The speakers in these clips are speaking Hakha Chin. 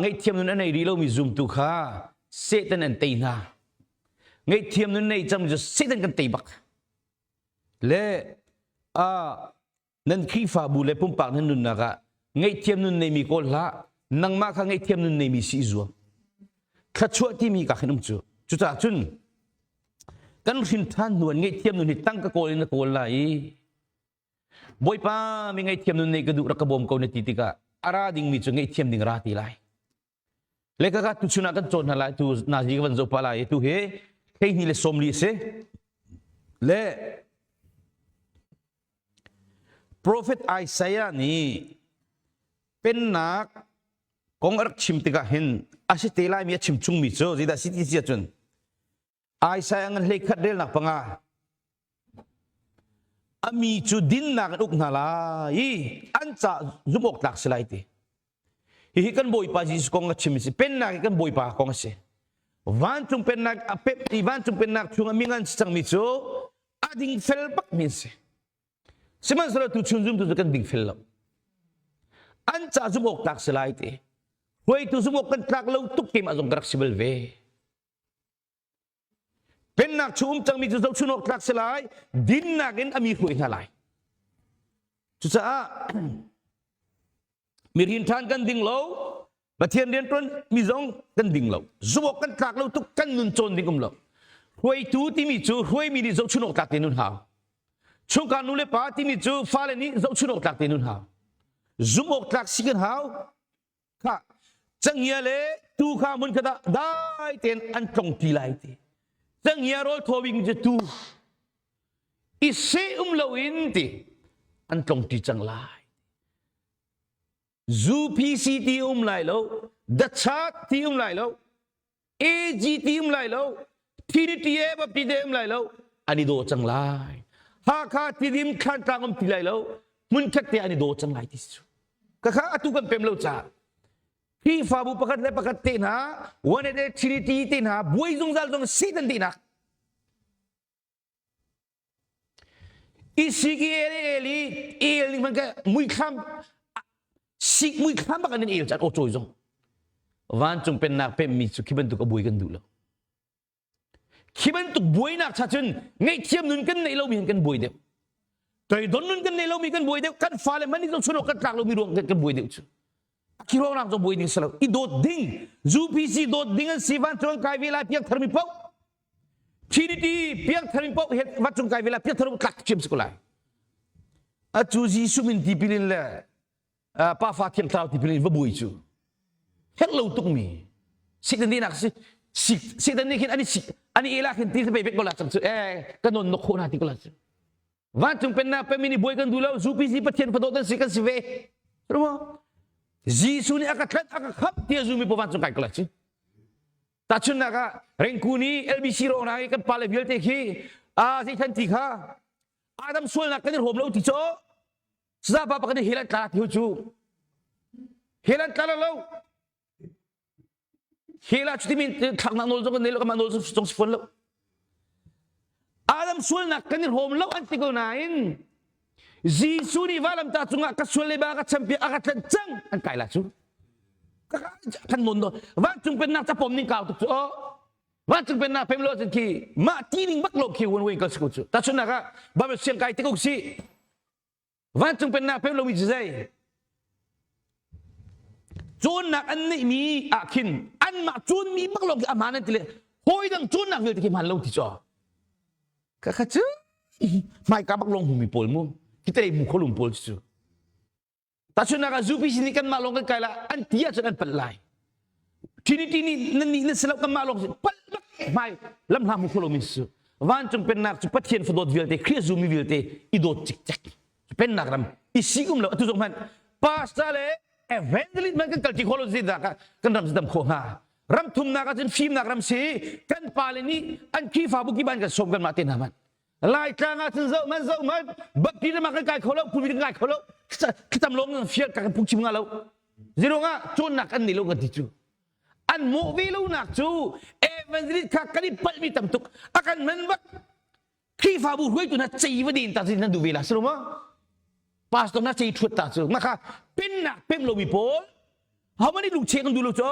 Ngaihthiam nun a nei rih lomi zumtu kha Satan an tei hna. Ngaihthiam nun nei cang cu Satan kan tei bak. Le a nan Khrihfabu le pumpak nan nunnak ah ngaihthiam nun neimi kawl hlah, nangmah kha ngaihthiam nun neimi si i zuam. Thluachuah timi ka khin um cu. Cucaah cun kan hrin ṭhan hnu an ngaihthiam nun hi tangka kawl in na kawl lai i Bawipa mi ngaihthiam nun nei ka duh rak ka bawm ko na ti tikah a ra dingmi cu ngaihthiam ding ra ti lai. Le ka ka tuchun ah kan cawn hna lai tu nazi ka van zoh pa lai tu hi 12 le 40 a si. Le Prophet Isaiah nih pennak kong a rak chim tikah hin a si te laimi a chim chungmi cu zeidah si ti si ahcun Isaiah ngan hlei khat relnak panga a mi cu dinnak in uk hna lai i an ca zumh awk tlak si lai ti. Hihi kan Bawipa Jesuh kong a chim si. Pennak hi kan Bawipa kong a si. Vancung pennak a pep i vancung pennak chung a mingan si cangmi cu a dingfel bak mi an si. Sihmanhsehlaw tu chun zumtu cu kan dingfel lo. An ca zumh awk tlak si lai ti. Hruaitu zumh awk kan tlak lo tuk keimah zong ka rak si bal ve. Pennak chung um cangmi cu zohchun awk tlak si lai, dinnak in a mi hruai hna lai. Cucaah mi rian ṭhan kan ding lo, Pathian rianṭuan mi zong kan ding lo. Zumh awk kan tlak lo tuk kan nun cawn ding um lo. Hruaitu timi cu hruaimi nih zohchun awk tlak te nun hau. Chungkhar nu le pa timi cu fale nih zohchun awk tlak te nun hau. Zumh awk tlak si kan hau. Kha cangia le tu kha hmun khat ah dai tein an tlong ti lai ti. Cangia rawl thaw bik cu tu i seh um loin ti an tlong ti cang lai. UPC ti um lai lo, The Church ti um lai lo, AG ti um lai lo, Trinity Baptist ti um lai lo, an i daw cang lai. Hakha Tidim Thlantlang um ti lai lo, hmunkhat te an i daw cang lai ti cu. Khakha atu kan pem lo caah Khrihfabu pakhat le pakhat te hna, One and Trinity te hna, buai zungzal zong Satan dihnak. Isiki el el i el ning hmanh ka muithlam sik muithlam bak an in el caan aw cawi zong vancung pennak pemmi cu khi bantuk a buai kan duh lo khi bantuk buainak cha cun ngaihthiam nun kan neih lomi hin kan buai deuh toidon nun kan neih lomi kan buai deuh kan fale hmanh nih chunok kan tlak lomi ruang kan buai deuh cu khi ruang zong buai ding si lo i dawt ding UPC dawt ding an si vancung kai ve lai piang tharmi paoh Trinity piangthar in paoh he vancung kai ve lai piangthar tlak thiam si ko lai. Atu Jesuh min tipil in le pa fa thiang thlarau tipil in va buai cu herh lo tuk mi Satan nih nak si Satan nih khin ani ani ela khin ti pe bek ko la cang cu eh kan non nok kho na ti ko la cu vancung pennak pe mi nih buai kan duh lo UPC Pathian fadawt an si kan si ve rumo Jesuh nih a ka tlanh a ka khap ti a zumi po vancung kai ko la cu Tahchunhnak ah Rengkun i LBC rawng i kan pale vialte khi a zeithan ti kha Adam sualnak kan i hrawm lo ti cu saza pa pakhat hel an tla ti cu hel an tla lo hel ah cuti min thlaknak nawl zong kan nei lo kanmah nawl zong si fawn lo Adam sualnak kan i hrawm lo an ti ko nain Jesuh nih vailamtah cungah ka sual le ba ka champiak a ka tlanh cang an kai la cu kan non do vancung pennak ca pom ning kau tuk cu o vancung pennak pem lo cun khi mah ti ning bak lo khi wan wen kal si ko cu tahchunhnak ah Bible siang kai te ko si vancung pennak pem lomi cu zei cawnnak an neihmi ah khin anmah cawnmi bak lo khi a hmaan an ti le hawi dang cawnnak vialte khi hmaan lo ti cu ka kha cu hmaika bak lawng hmumi pawl mu khi te mu kholum pawl cu tahchunhnak ah UPC nih kanmah lawng kan kai la an ti ahcun an palh lai Trinity nih nan nih nan si lo kanmah lawng si palh bak hmai lam hla mu kholo min su vancung pennak cu Pathian fadawt vialte Khrih zumi vialte i dawt cikcek pennak ram i si um lo atu zong hmanh pastor le evangelist man kan kalti kholo zi da kan ram dam kho hnga ram thumnak ahcun fimnak ram si kan pale nih an Khrihfabu kip an kan sawm kan mah te hna man Laitlang ah cun zoh man zoh man Baptist ram ah kan kai kho lo pulpit kan kai kho lo thlacam lawng kan fial kan phungchim nga lo zirung ah cawnnak an nei lo kan ti cu an mawh ve lo nak cu evangelist kha kan i palh mi tam tuk a kan man bak Khrihfabu hruaitu hna cei va den ta cu nan duh ve la si lo maw pastor na cei thuat ta cu maka pennak pem lomi pawl. Hohmanh nih lungchia kan duh lo cu.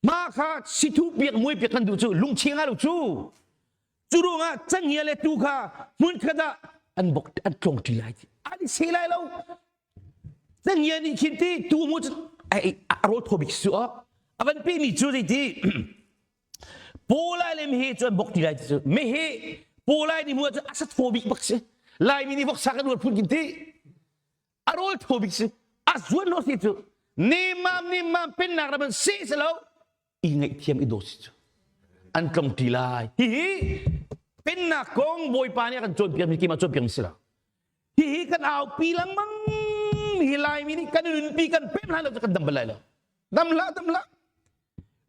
Mah kha sithu piak muai piak kan duh cu lungchia nga lo cu. Cu ruangah cangia le tu kha hmunkhat ah an bok an tlong ṭi lai ti. An i seh lai lo. Cangia nih khin ti tu mu cu ai a rawl thaw bik su a van pe mi cu zeiti Pawlai le meheh cu an bok ti lai ti cu meheh pawlai nih mu cu a sa thaw bik bak si. Laimi nih voksa kan uar phun kin ti. A rawl thaw bik si. A zuan lo si cu nemam nemam pennak ram an seh si lo i ngaihthiam i dawt si cu an tlong ṭi lai. Hihi pennak kong Bawipa nih a kan cawnpiak mi keimah cawnpiak mi si lo. Hihi kan aupi lengmang hi Laimi nih kan nunpi kan pem hlan lo cu kan dam bal lai lo. Dam hlah dam hlah.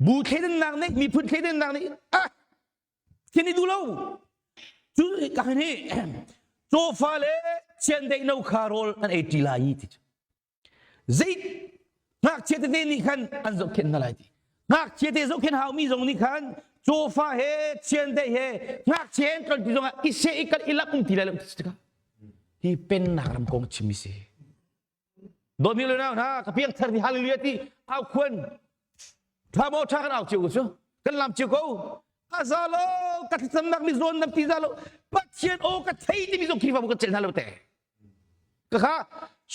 Bu thleidannak nih miphun thleidannak nih ah thin i duh lo. Cu ka hi cawfa le chiandeih no kha rawl an ei ṭi lai ti cu. Zei ngakchia tete nih khan an zohkhenh hna lai ti. Ngakchia te zohkhenh haumi zong nih khan cawfa he chiandeih he ngakchia he an tlon ti zongah i seh i kal i lak um ti lai lo ti tikah hi pennak ram kong chim si. Dawtmi le nau hna ka piangthar ni hallelujah ti au khuan tha maw tha kan au cio ko cu kan lam cio ko a za lo ka thlacamnak mi zawn nam ti za lo Pathian aw ka thei timi zong Khrihfabu kan celh hna lo te ka kha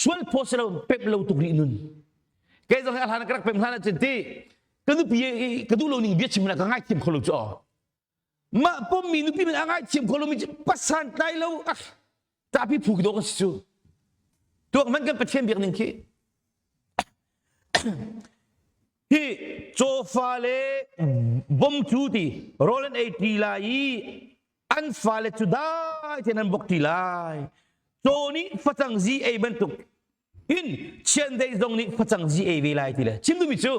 sual phaw si lo pep lo tuk rih nun kei zong hi a hlan ka rak pem hlan ah cun ti ka nupi ka duh lo ning bia chim na ka ngaithiam kho lo cu aw mah pommi nupi men a ngaithiam kho lo mi pasan tlai lo ah tapi phu ki do kan si cu tuak man kan Pathian biak ning khi hi cawfa le bom cu ti rawl an ei ti lai i an fale cu dai tein an bok ti lai caw nih facang zi ei bantuk in chiandeih zong nih facang zi ei ve lai ti le chim duhmi cu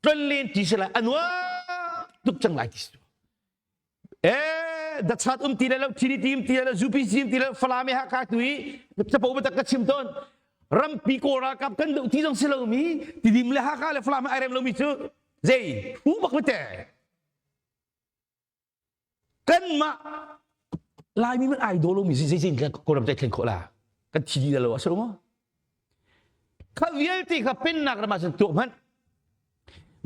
tlonlen ti si lai a nuam tuk cang lai ti si ee dachat um ti le lo TDT um ti le lo UPC um ti le Falam i Hakha tu i capo biatak ka chim tawn rampi kawl ralkap kan doh ti zong si lomi Tidim le Hakha le Falam ai rem lomi cu zei hu bak te kanmah Laimi man ai daw lomi zei zei Kawlram cai thlen khawh la kan thi dih lo a si lo maw kha vialte kha pennak ram ah cun tuak hmanh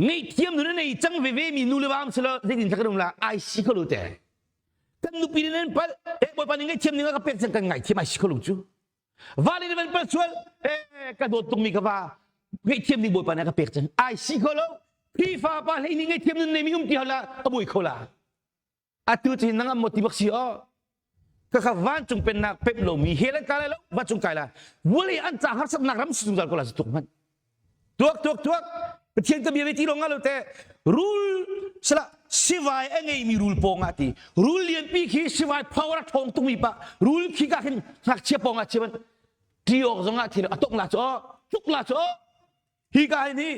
ngaihthiam nun a nei cang veve mi nu le va am silo zeitin kan um la ai si kho lo te kan nupi nih nan pal eh bawipa nih ngaihthiam ning a ka pek cang kan ngaithiam ai si kho lo cu va nih nan pal sual eh ka dawt tuk mi ka va ngaihthiam ning bawipa nih a ka pek cang ai si kho lo Khrihfa pa hlei nih ngaihthiam nun nei mi um ti hal la a buai kho la atu cu nang am ti bak si o ka kha vancung pennak pep lomi hell an kai lai lo vancung kai lai vawlei an ca harsatnak ram si zungzal ko la tuk hmanh tuak tuak tuak pathian ka bia ve ti lo nga lo te rul sala sivai a ngeimi rul pawng ah ti rul lianpi khi sivai power a ṭhawng tukmi pa rul khi ka khin ngakchia pawng ah chiaban ti awk zong ah thil a tok la chu tuk la chu hi ka hin hi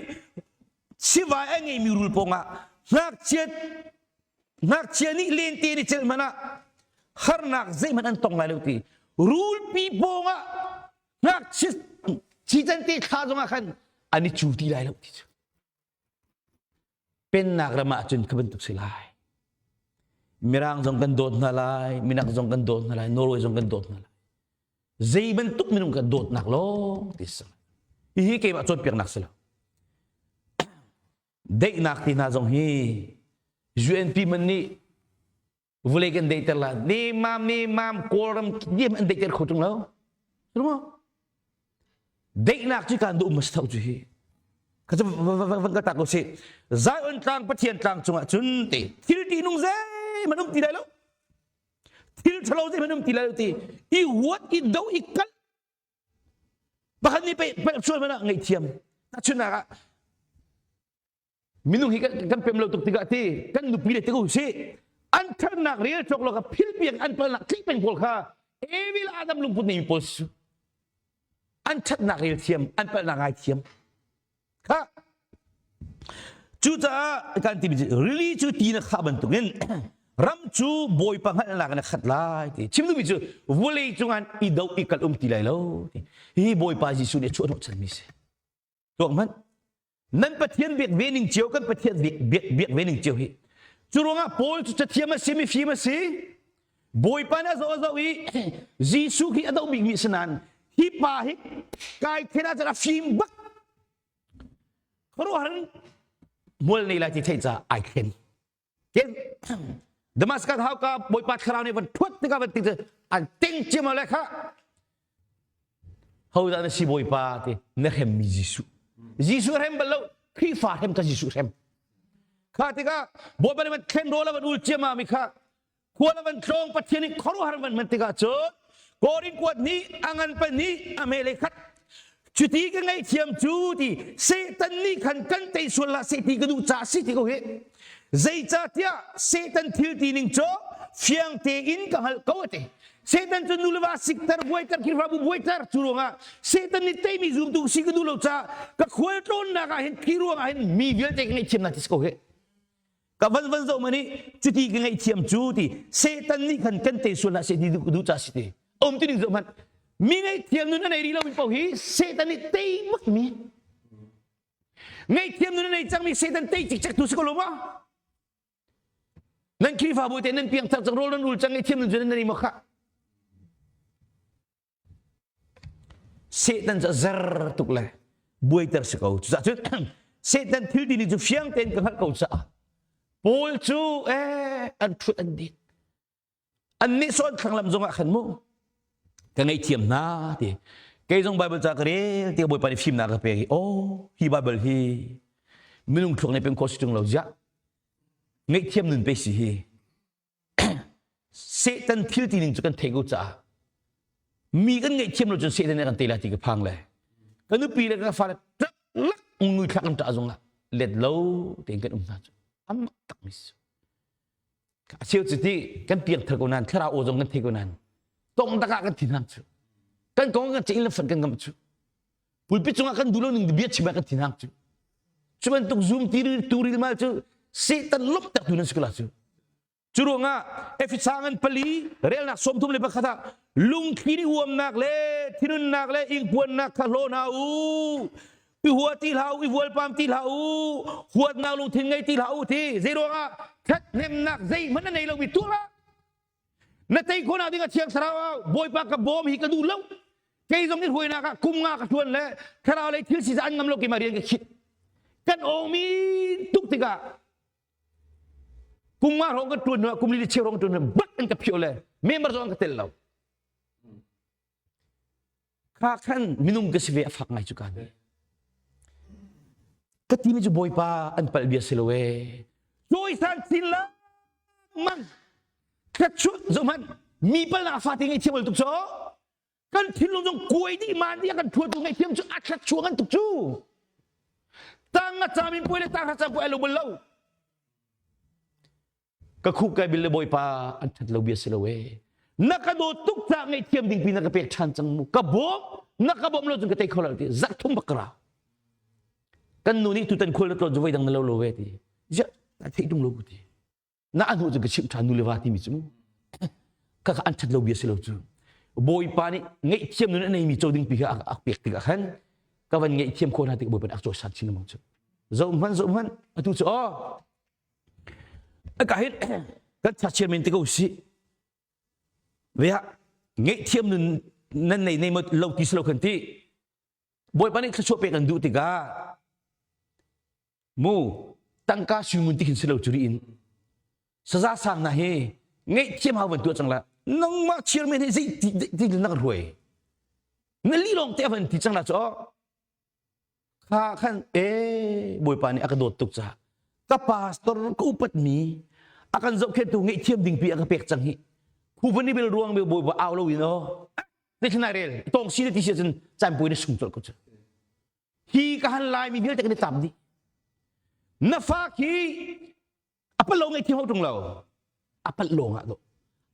sivai a ngeimi rul pawng ah ngakchia ngakchia nih lente ni celh hmanh ah harnak zeihmanh an tong lai lo ti rulpi pawng ah ngakchia cican te thla zong ah khan an i cu ti lai lo ti cu pennak ram ah cun kha bantuk si lai mirang zong kan dawt hna lai minak zong kan dawt hna lai Norway zong kan dawt hna lai zei bantuk minung kan dawtnak lawng ti si hihi keimah cawnpiaknak si lo daihnak ti hna zong hi UNP man nih vulei kan daihter la nemam nemam kawlram diam an daihter kho tung lo đúng không daihnak cu kan duh mas tho cu hi kha cu van ka tak ko si Zion tlang Pathian tlang cungah cun ti thil ti nung zei man um ti lai lo thil ṭhalo zei man um ti lai lo ti i huat i do i kal pakhat nih pei sual man ah ngaihthiam tahchunhnak ah minung hi kan pem lo tuk tikah ti kan nupi le te ko si an ṭhatnak rel cawk lo kha phil piak an palnak tlik peng pawl kha Evil Adam lungput nei pawl su an ṭhatnak rel thiam an palnak ngai thiam Kha cucaah kan timi cu rili cu ti na khah bantukin ram cu Bawipa hngalhnak in a khat lai ti chim duhmi cu vawlei cungah i do i kal um ti lai lo ti hi Bawipa Jesuh nih a chuah hnawh chanmi si tuak hmanh nan Pathian biak ve ning cio kan Pathian biak biak ve ning cio hi cu ruangah Paul cu cathiam a si mifim a si Bawipa nih a zoh a zoh i Jesuh hi a doh bikmi si nain hi pa hi kai then ahcun a fim bak. Khuaruahhar in mual nei lai ti theih caah ai thlen. Damascus hauka Bawipa thlarau nih van thuat tikah van ti an ting ciam le kha hodah na si Bawipa ti na hremmi Jesuh. Jesuh hrem bal lo Khrihfa hrem ka Jesuh hrem. Kha tikah Bawipa nih van thlen rawl a van ul ciam mi kha Khual a van tlawng Pathian nih khuaruahhar van hman tikah cun Korin kuat nih a ngan pa nih a mele khat cuti ka ngaihthiam cu ti Satan nih khan kan tei sual hlah seh ti ka duh caah si ti ko hi zeicahtiah Satan thil ti ning cu fiang tein ka hngalh ko a ti Satan cu nu le va sikter buaiter Khrihfabu buaiter cu ruangah Satan nih teimi zumtu si ka duh lo caah ka khual tlawnnak ah hin khi ruangah hin mi vialte ka ngaihthiam hna ti si ko hi Ka van van zoh mani cuti ka ngaihthiam cu ti Satan nih khan kan tei sual hlah seh ti duh ca si ti um ti ding zoh hmanh mi ngaihthiam nun a nei rih lomi paoh hi Satan nih tei bak mi ngaihthiam nun a nei cangmi Satan tei cikcek tu si ko lo ma nan Khrihfabu te nan piangthar cang rawl nan ul cang ngaihthiam nun cu nan nei maw khah Satan cu a zer tuk le buaiter si ko. Cucaah cun Satan thil tini cu fiang tein ka hngalh ko caah Paul cu eh an ṭhut an din. An nih sawn thlanglam zongah khan mu ka ngaihthiam hna ti. Kei zong Bible ca ka rel ti Bawipa nih fimnak ka pek i oh hi Bible hi minung thluak nih peng khawh si ṭung lo ziah ngaihthiam nun pe si hi Satan thil ti ning cu kan theih ko caah mi kan ngaihthiam lo cun Satan nih kan tei lai ti ka phang le ka nupi le ka fale ṭak lak ngui thlak an ṭah zongah let lo tein kan um hna cu amak tak mi si a cheu cu ti kan piangthar ko nain thlarau aw zong kan thei ko nain tong tak ah kan thin hang cu kan kong kan ceih le fan kan ngam cu pulpit cungah kan duh lo ning bia chim ah kan thin hang cu cu bantuk zoom turil mal cu Satan lawmhter tu nan si ko la cu Cu ruangah Efesa ngan pali relnak 31 ah lungthli nih huamnak le thinunnak le ingpuannak kha hlaw hna u. I hua ti hlah u, i vualpam ti hlah u, huatnak lungthin ngei ti hlah u ti. Zei ruangah thathnemnak zeihmanh na nei lomi tuah Na tei khawhnak ding a thiang thlarau ah Bawipa ka bawm hi ka duh lo. Kei zong i hruainak ah kum nga ka tuan le thlarau lei thil si an ngam lo keimah rian ka khit. Kan awmi tuk tikah Kum nga hrawng kan ṭuan hnuah kum li cheu hrawng ṭuan hnuah bak an ka phio le member zong an ka tel lo. Kha khan minung ka si ve a fak ngai cu kan. Ka timi cu Bawipa an palh bia si lo ee. Cawisan chin la mang. Thluachuah zohhmanh mi palnak fate ngei thiam tuk cu. Kan thinlung zong kuai dih man dih kan thuatu ngaihthiam cu a thluachuah ngan tuk cu. Tang a cam in puai le tang cam puai lo bal lo. Ka khuk kai bil le bawipa an that lo bia si lo e. Na ka dawt tuk ca ngaihthiam ding pi na ka pek ṭhan cang mu. Ka bawm na ka bawm lo cun ka tei kho lo ti zak thum bak ka Kan nu nih tutan khual na tlawn cu voi dang na lo lo ve ti. Ziah na theih tung lo ku ti. Na a hnu cu ka chimh ṭhan nu le va timi cu mu kha kha an ṭhat lo bia si lo cu bawipa nih ngaihthiam nun a neimi co ding pi kha a pek tikah khan ka van ngaihthiam khawh hna tik bawipa nih a cawisan chin lengmang cu zoh hmanh zoh hmanh atu cu aw aka hin kan tha men te ko si ve ha ngaihthiam nun nan nei nei lo ti si lo khan ti bawipa nih thluachuah pek an duh tikah Mu tangka suingun ti khin si lo curi in saza sang na hi ngaihthiam hau van tuah cang la nangmah chairman hi zei ti ti na kan hruai na li lawng te van ti cang la cho kha khan e bawipa nih a ka dawt tuk ca ka pastor ka upat mi a kan zohkhentu ngaihthiam ding pi a ka pek cang hi khu van i bel ruang be bawipa au lo in o te thlai rel tong si ti si cun caan pui na sung col ko cu Hi ka han Laimi vialte kan i tam dih. Na fa khi a palh lo ngaihthiam hau ṭung lo. A palh lawng ah dawh.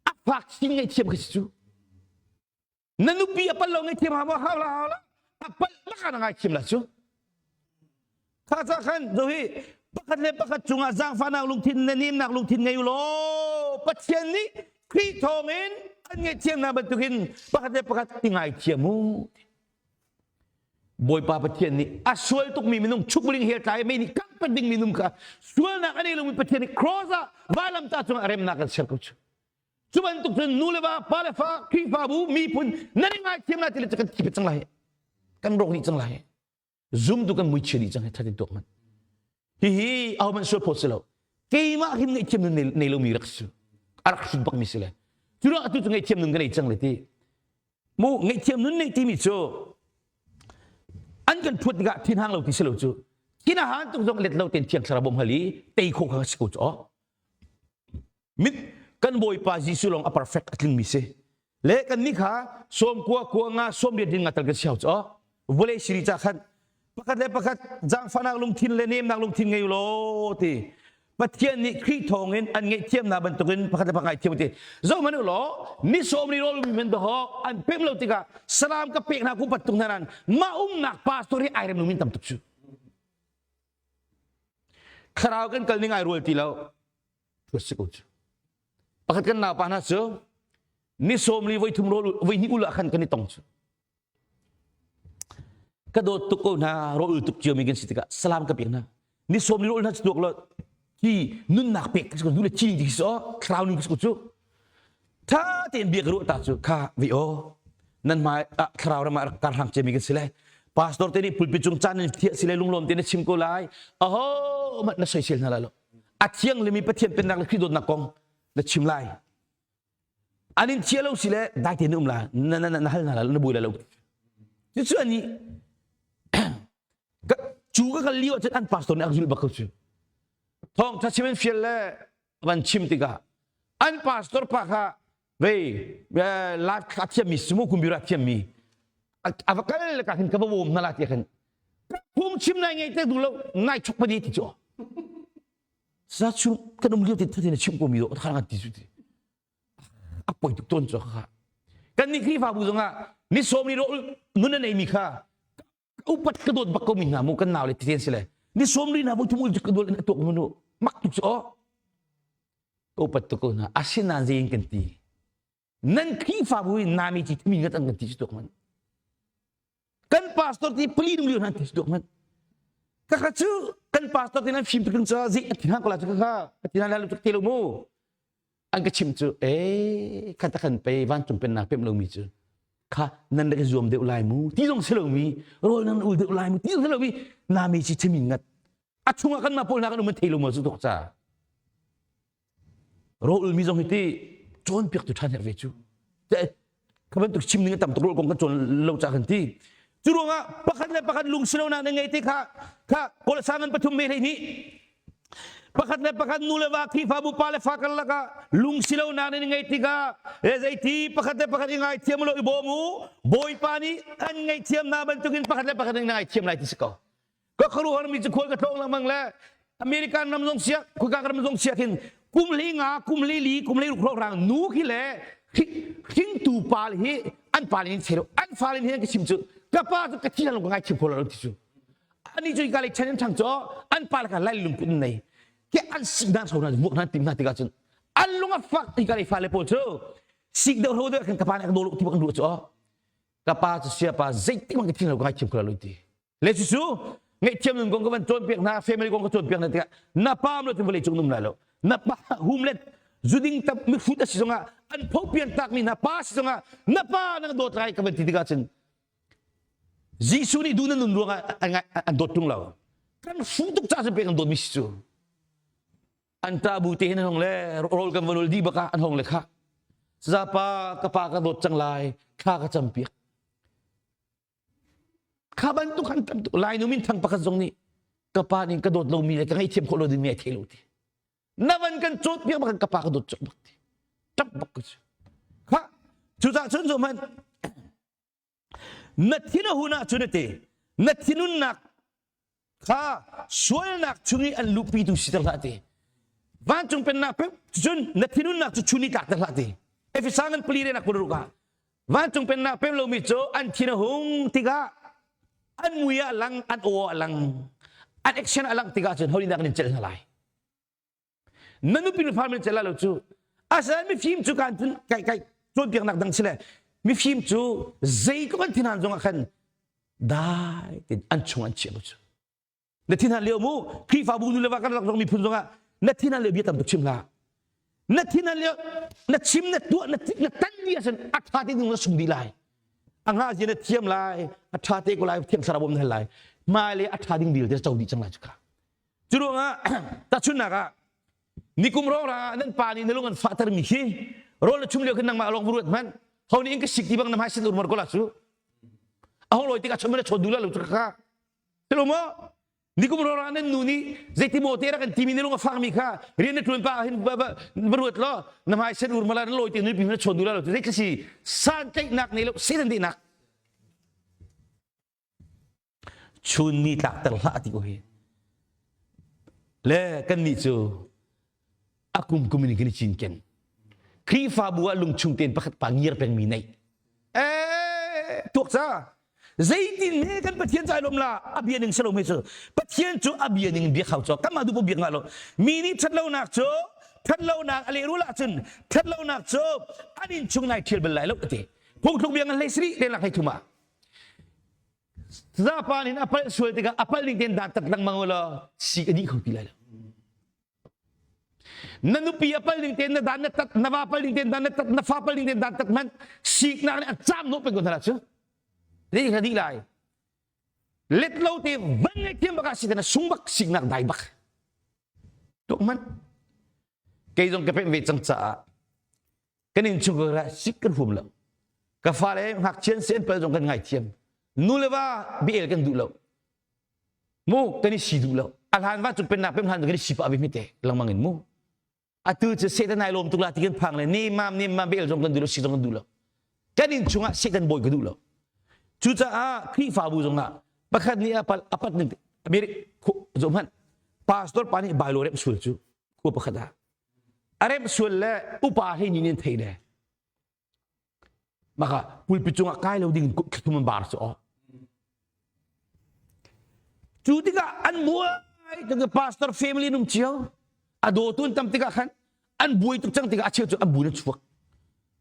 A fak sin ngaihthiam khi si cu. Na nupi a palh lo ngaihthiam hau ma hau la hau la. A palh bak ah na ngaithiam la cu. Kha ca khan zo hi pakhat le pakhat cungah zaangfahnak lungthin le nemnak lungthin ngei u law Pathian nih Khrih thawngin an ngaihthiamnak bantukin pakhat le pakhat i ngaithiam u. Bawipa Pathian nih a sual tukmi minung chukling he tlai mei nih kangpat ding minung kha sualnak a nei lomi Pathian nih cross ah vailamtah cungah remnak kan ser ko cu. Cu bantuk cun nu le va, pa le fa, Khrihfabu, miphun nan i ngaithiam lai ti le kan thi cang lai. Kan rawk dih cang lai. Zumtu kan muichia dih cang he thatin tuak man. Hihi ahohmanh sual phawt si lo. Keimah hin ngaihthiam nun nei lomi rak si. A rak hrut bakmi si le. Cu ruangah atu cu ngaihthiam nun ka nei cang le ti. Mu ngaihthiam nun neih timi cu an kan phuat tikah thinhang lo ti si lo cu. Thin a han tuk zong let lo ten thiang thlarau bawm hal i tei khawh kha si ko cu. Mit kan Bawipa Jesuh lawng a perfect a tlingmi si. Le kan nih kha sawm kua kua nga sawm riat ding nga tal kan si hau cu. Vawlei siri ca khan pakhat le pakhat zaangfahnak lungthin le nemnak lungthin ngei law ti. Pathian nih Khrih thawngin an ngaihthiamnak bantukin pakhat le pakhat ngaithiam ti. Zohhmanh u law ni sawm ni rawl mi men doho an pem lo tikah salam ka pek hna ku pat tung hna nan mah umnak pastor hi ai rem lo min tam tuk cu. Thlarau kan kal ning ai rual ti lo. Si ko cu. Pakhat kan naupa hna cu ni sawm li voi thum rawl voi hnih ul ah khan kan i tong cu. Ka dawt tuk ko hna rawl ul tuk cio mi kan si tikah salam ka pek hna. Ni sawm li rawl hna cu tuak lo hi nunnak pek ka si ko nu le ci ti si o thlarau nun ka si ko cu. Tha tein bia ka ruah ta cu kha vi o nan hmai ah thlarau ram ah rak kar hlang cemi kan si le pastor te nih pulpit cung caan in thiah si le lunglawm te na chim ko lai aho mah na soisel hna lai lo a thianglimi Pathian pennak le Khrih dawtnak kong na chim lai an in thiah lo si le dai tein na um la na na na hal hna lai na buai lai lo cucu ani cu ka kal lio ahcun an pastor nih a zulh bak ko cu thawng tha chim in fial le van chim tikah an pastor pa kha vei live a thiammi sumo kumbira thiammi a va kal le ka khin ka va bawm hna la ti khin phung chim nai ngei te du lo nai chuk pa di ti chu sa chu kan um lio ti thatin chim ko mi do kha ti chu ti a poi tuk ton chu kha kan ni Khrihfabu zongah ni som ni ro nun na nei mi kha upat ka dawt bak ko mi hna mu kan nau le titen si le ni som ri na bu thum ul ka dawt in tuak nu mak tuk chu o ka upat tuk ko hna asinain zein kan ti nan Khrihfabu in nami ti mi ngat an kan ti chu tuak man kan pastor ti pali nung liu nan ti chu tuak man ka ka chu kan pastor ti nan fim tuk cha zi athi hang ko la chu ka ka athi hang la tuk te lo mu an ka chim cu e kha ta khan pe vancung pennak pem lomi cu kha nan rak i zuam deuh lai mu ti zong si lomi rawl nan ul deuh lai mu ti zong si lomi nami ci chimi ngat a chungah kan mah pawl hna kan um an thei lo maw cu tuk ca rawl ulmi zong hi ti cawnpiak tu ṭhan herh ve cu kha bantuk chim ning tam tuk rawl kong kan cawn lo ca kan ti cu ruangah pakhat le pakhat lungsilonak na ngei te kha kha kawlsa ngan pathum me hlei nih pakhat le pakhat nu le va Khrihfabu pa le fa karlak ah lungsilonak nan ngei tikah le zeiti pakhat le pakhat i ngaithiam lo i bawm u Bawipa nih an ngaihthiam hna bantukin pakhat le pakhat in ngaithiam lai ti si ko ka khuaruahhar mi cu khual ka tlawng lengmang le American ram zong siak khuika ram zong siak hin kum li nga kum li li kum li ruk rang nu khi le hringtu pa hi an pa in chero an fa in hi ka chim cu ka pa cu ka thi lo ka ngai chim kho lo ti cu ani cu ka le chen in thang cho an pa le ka lai lungput nei ke an sik dan so na vuak nan tim na tikah cun an lung a fak ti ka le fa le pawl cu sik deuh ro deuh kan ka pa nih ka dawh ti bak an ruah cu ka pa cu sia pa zeitik man ka thi lo ka ngai chim kho lo ti Le cucu ngaihthiam nun kong ka van cawnpiak hna, family kong ka cawnpiak hna tikah na pa lo cun vawlei cung num lai lo. Na pa hum le zuding tam mihrut a si zongah an phopian takmi hna pa si zongah na pa na dawt lai ka van ti tikah cun Jesuh nih duh na nun ruangah an dawt tung lo. Kan hrum tuk ca pek an dawtmi si cu. An ta bu te hin an hong le rawl kan van ul dih bak ah an hong le kha. Zapa ka pa ka dawt cang lai, thla ka cam piak. Kha bantuk han tam tuk Lainu minthang pakhat zong nih ka pa nih ka dawt lomi le ka ngaihthiam khawh lo dingmi ai thei lo ti. Na van kan cawt piak bak ka pa ka dawt cawk bak ti. Ṭap bak ka cu. Kha cucah cun zo hmanh na thin a hun ahcun a ti na thinunnak kha sualnak chung i an luhpitu siter hlah ti. Vancung pennak pek cun na thinunnak cu chun i tlakter hlah ti. Efesa ngan pali re nak kul ruk ah Vancung pennak pem lomi cu an thin a hung tikah an mui ah lang, an aw ah lang, an action ah lang tikah cun holindak in celh hna lai. Na nupi nu farm in celh lai lo cu. Asinain mifim cu kan kai kai cawnpiaknak dang si le mifim cu zeitluk an thinhan zongah khan dai tin an chung an chiah lo cu. Na thinhan lio mu Khrihfabu nu le va kan rak zong miphun zongah na thinhan lio bia tam tuk chim hlah. Na thinhan lio na chim na tuah na na tan dih ahcun a ṭha te ding na sung dih lai. A nga zia na thiam lai, a ṭha te ko lai, thiam thlarau bawm na hal lai. Hmailei a ṭha ding dil te co dih cang lai cu kha. Cu ruangah tahchunhnak ah nikum rawng ah nan pa nih na lung an fahtermi khi rawl na chum lio khin nangmah lawng ruat hmanh ho nih in ka sik ti bang na hmai sin urmar ko la cu a hong lawi tikah chon na chawn duh la lo cu kha Tilo maw nikum rawng ah nan nu nih zeiti maw te rak kan timi na lung a fakmi kha rian na ṭuan pa hin va ruat law na hmai sen urmala na lawi te nupi na chawn duh la lo cu zei si santlaihnak nei lo setan dehnak Chun ni tlakter hlah ti ko hi. Le kannih cu a kum kum in kan i cinken. Khrihfabu ah lungchung tein pakhat pa ngiar pengmi nei. Eh, tuak ca. Zeitin he kan Pathian ca lom la a bia ning salo me cu. Pathian cu a bia ning biak hau cu. Kanmah duh biak nga lo. Mi nih thatlonak cu thatlonak a lehrul ahcun thatlonak cu an inn chung nai thial bal lai lo ati. Phungthluk bia ngan hlei sri lelak hlei thum ah. Zapa nih a palh sual tikah a palh ning tein dah tak lengmang u law si a dih kho ti lai lo. Na nupi a pal ning tein na dan na tat, na va pal ning tein dan na tat, na fa pal ning tein dan tat hmanh siknak nih a caam hnawh peng ko hna cu. Dih kha dih lai. Let lo te van ngai thiam bak ah si na sung bak siknak dai bak. Tuk man. Kei zong ka pemh ve cang caah kan inn chung ka sik kan huam lo. Ka fale ngakchian sen pal zong kan ngaithiam. Nu le va biel kan duh lo. Mu kan i si duh lo. A hlan va cu pennak pem hlan kan i si pah ve hmete lengmang in mu. Atu cu Satan ai lawm tuk la ti kan phang le ni mam ni mam bel zong kan duh lo si zong kan duh lo. Kan inn chungah Satan bawi ka duh lo. Cucaah Khrihfabu zongah pakhat nih a pal a pat ning America zoh hmanh pastor pa nih bailo rem sual cu khua pakhat ah a remh sual le upa hlei nih an theih le maka pulpit cungah kai lo ding thum an bar cu aw cu tikah an buai tuk pastor family num cio a dawtu an tam tikah khan an buai tuk cang tikah a cheu cu an bu na chuak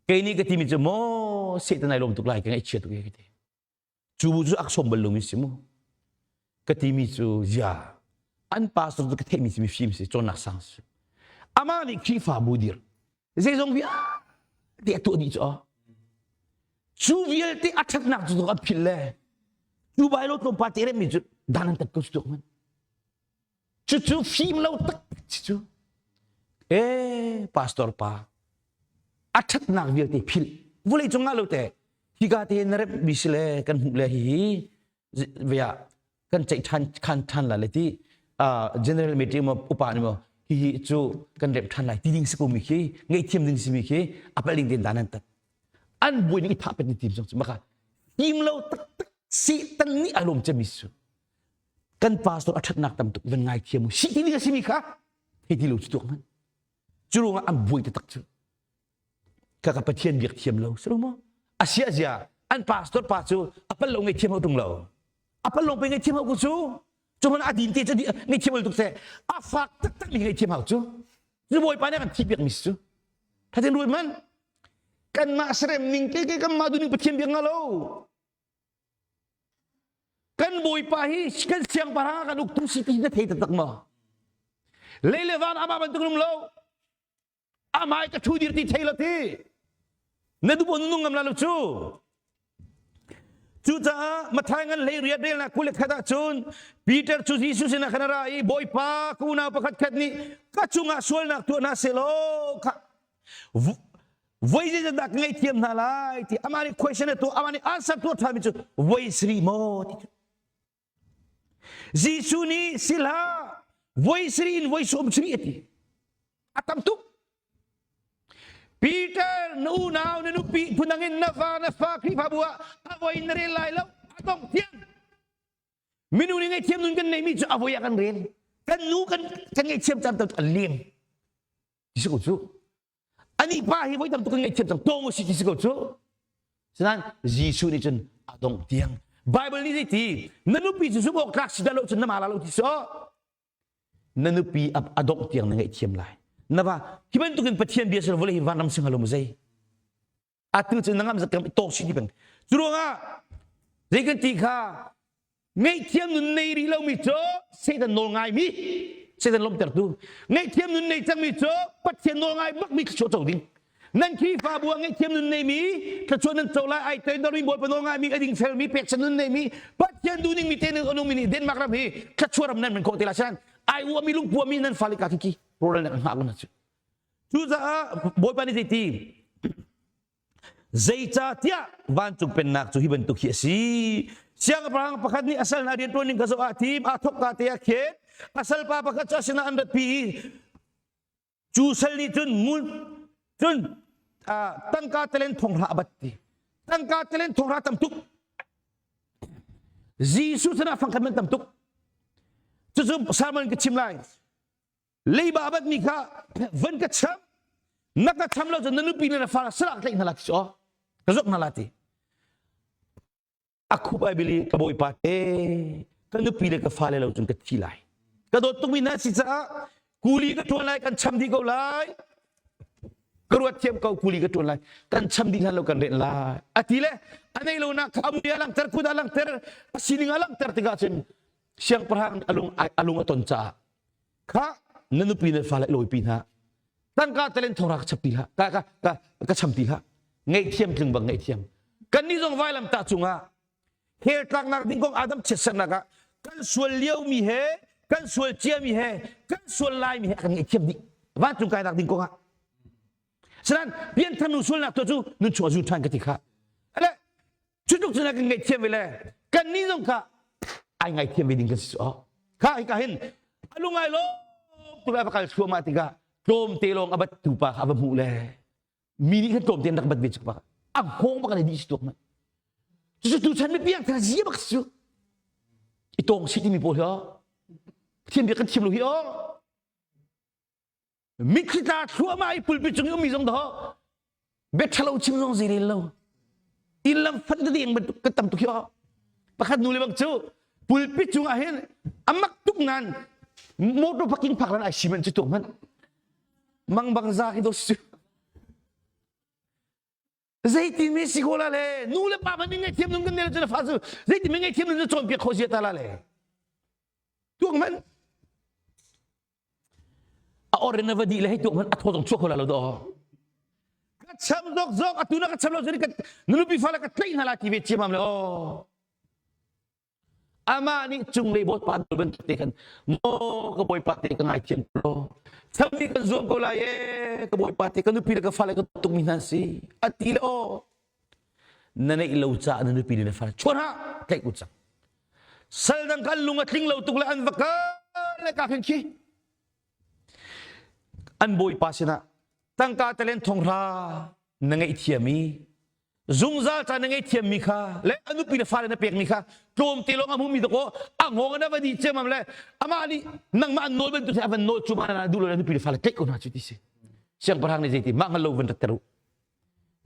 kei nih ka timi cu maw Satan ai lawm tuk lai ka ngaihchia tuk ka ti Cu bu cu ak sawm bal lomi si mu. Ka timi cu zia an pastor cu ka theihmi si mifim si cawnnak sang si. Amah nih Khrihfabu dir zeizong vialte a tuah dih cu cu vialte a ṭhatnak cu an philh le cu bai lo tlawmpal te remmi cu dan an tat ko cu tuak man. Cucu fim lo taktak si cu. Eh, pastor pa, a ṭhatnak vialte philh. Vulei cung ah lo te, hika te na rep mi si le kan hmuh le hihi via kan ceih ṭhan khan ṭhan la le ti general meeting mo upa ni mo hihi cu kan rep ṭhan lai ti ding si ko mi khi ngaihthiam ding si mi khi a pal ding ten dan an tat an buai ning i thah pet ni tim zong cu maka fim lo taktak Satan nih a lawm cemi su kan pastor a ṭhatnak tam tuk van ngai thiam u si ti ding a simi kha hei ti lo cu tuak hmanh cu ruangah an buai taktak cu ka ka pathian biak thiam lo si lo maw a sia zia an pastor pa cu a pal lo ngei thiam ho tung lo a pal lo pe ngei thiam ho ku cu cu hman a din te cu ngei thiam tuk se a fak taktak mi ngei thiam hau cu cu bawipa nih kan thi piak mi cu thatin ruai man kanmah serem ning ke ke kanmah duning pathian biak nga lo Kan Bawipa hi kan siangpahrang kan uktu si ti na thei taktak maw? Lei le van amah bantuk um lo. Amai ka thu dir ti thei lo ti. Na duh nung ngam la lo cu. Cucaah Matthai ngan hlei riat relnak kul le khat ah cun Peter cu Jesuh sinah khan a ra i Bawipa ka unau pakhat khat nih ka cungah sualnak tuah hna selaw kha voi zeizat dah ka ngaihthiam hna lai ti amah nih question a tuah amah nih answer tuah ṭhanmi cu voi sarih maw ti cu Jesuh nih sila voi sarih in voi sawm sarih a ti a tam tuk Peter na unau na nupi phundang in na va na fa Khrihfabu ah a voi na rel lai lo a dongh tiang minung nih ngaihthiam nun kan neihmi cu a voi ah kan rel kan nu kan kan ngaihthiam caan tam an lem ti si ko cu Anih pa hi voi tam tuk kan ngaihthiam cang tawng si ti si ko cu. Sinain Jesuh nih cun a dongh tiang Bible nih zeiti na nupi cu zumh awk tlak si dah lo cun na ma la lo ti so na nupi a dongh tiang na ngaihthiam lai. Na va hi bantukin Pathian bia sin vawlei hi vanram sing halo mu zei. Atu cu na ngam zat kam tawk si ti peng. Cu ruangah zei kan ti kha Ngaihthiam nun nei rih lomi cu Satan nawl ngaimi Satan lawmhtertu ngaihthiam nun nei cangmi cu Pathian nawl ngai bakmi thluachuah co ding nan Khrihfabu ah ngaihthiam nun neimi thluachuah nan co lai ai toidormi Bawipa nawl ngaimi a dingfelmi pekchanh nun neimi Pathian duhning mi te nan nungmi nih Denmark ram hi thluachuah ram nan man khawh te lai sian. Ai uami lungpuami nan fale ka khi rawlral nak hngah ko na cu. Cucaah Bawipa nih zeiti Zeicahtiah vancung pennak cu hi bantuk hi a si. Siangpahrang pakhat nih a sal hna rianṭuan ning kha zoh ah thim aa thawkka te ah khin a salpa pakhat cu a sinah an ratpi i cu sal nih cun ngun cun tangka talen thonghra a bat ti. Tangka talen thonghra tam tuk. Jesuh sinah fangkhat man tam tuk. Cucu sermon ka chim lai. Leiba a batmi kha van ka cham na ka cham lo cun na nupi le na fa sarak tlaih hna la ti cu ka zok hna la ti a khup ai bili ka bawipa te ka nupi le ka fale lo cun ka thi lai ka dawt tukmi na si caah kuli ka ṭuan lai kan cham dih ko lai ka ruat thiam ko kuli ka ṭuan lai kan cham dih hlan lo kan renh lai a ti le a nei lo nak kha a mui a langhter kut a langhter a sining a langhter tikah cun siangpahrang alung alung a ton caah Kha na nupi le fale lawipi hna. Tangka talen thongra ka chap ti hlah. Ka ka ka ka cham ti hlah. Ngaihthiam tling bang ngaihthiam. Kan nih zong vailam tah cungah hell tlaknak ding kong Adam chiatsernak ah kan sual lio mi he kan sual cia mi he kan sual lai mi he kan ngaihthiam dih. Vancung kainak ding kong ah. Sanan pianthar nu sualnak to cu nun chung a zun ṭhan ka ti kha. Ale Cu tluk cun a kan ngaihthiam ve le kan nih zong kha ai ngaithiam ve ding kan si cu. Kha hika hin a lungai lo tuk a va kal thluahmah tikah tlawmte lawng a bat tu pa kha a va hmuh le mi nih khan tlawmte an rak bat ve cu pa a hngawng bak an dih si tuak man. Cucu tuchan mi piang thar zia bak si cu. I tawng si timi pawl hi o. Pathian bia kan thiam lo hi o. Mitthli tla thluahmah i pulpit cung i ummi zong dawh bia ṭhalo chim zong zei rel lo inn lam fat deng bantuk kan tam tuk hi aw pakhat nu le bang cu pulpit cung ah hin a mak tuk nan motor parking phak lan ai siman cu tuk hmanh mang bang za khi do su zeitin mi si ko la le nu le pa hmanh ngaihthiam nun kan nel cu na fa cu zeitin mi ngaihthiam nun na cawnpiak kho zia ta la le tuak hmanh A or in a va dih le hei tuak hmanh a thaw zong chuak kho la lo daw. Ka cham zok zok atu na ka cham lo cun ka na nupi fale ka tlaih hna la ti ve ciamam le aw. Amah nih cunglei bawipa nawl bantuk te khan maw ka bawipa te ka ngaithiam ko law cham nih kan zuam ko lai ee ka bawipa te ka nupi le ka fale ka tukmi hna si a ti le aw na neih lo caah na nupi le na fale chuan ha tlaih u cang Sal dang kan lung a tling lo tuk le an va kal le ka khin khi. An bawipa sinah tangka talen thonghra na ngaihthiam i zungzal ca na ngaihthiam mi kha le a nupi le fale na pek mi kha tlawmte lawng a hmumi dakaw a ngawng na va di ciamam le amah nih nangmah an nawl bantuk a van nawl cu ma na duh lo le nupi le fale tlaih ko hna cu ti si siangpahrang nih zeiti mah hngal lo van rat ter u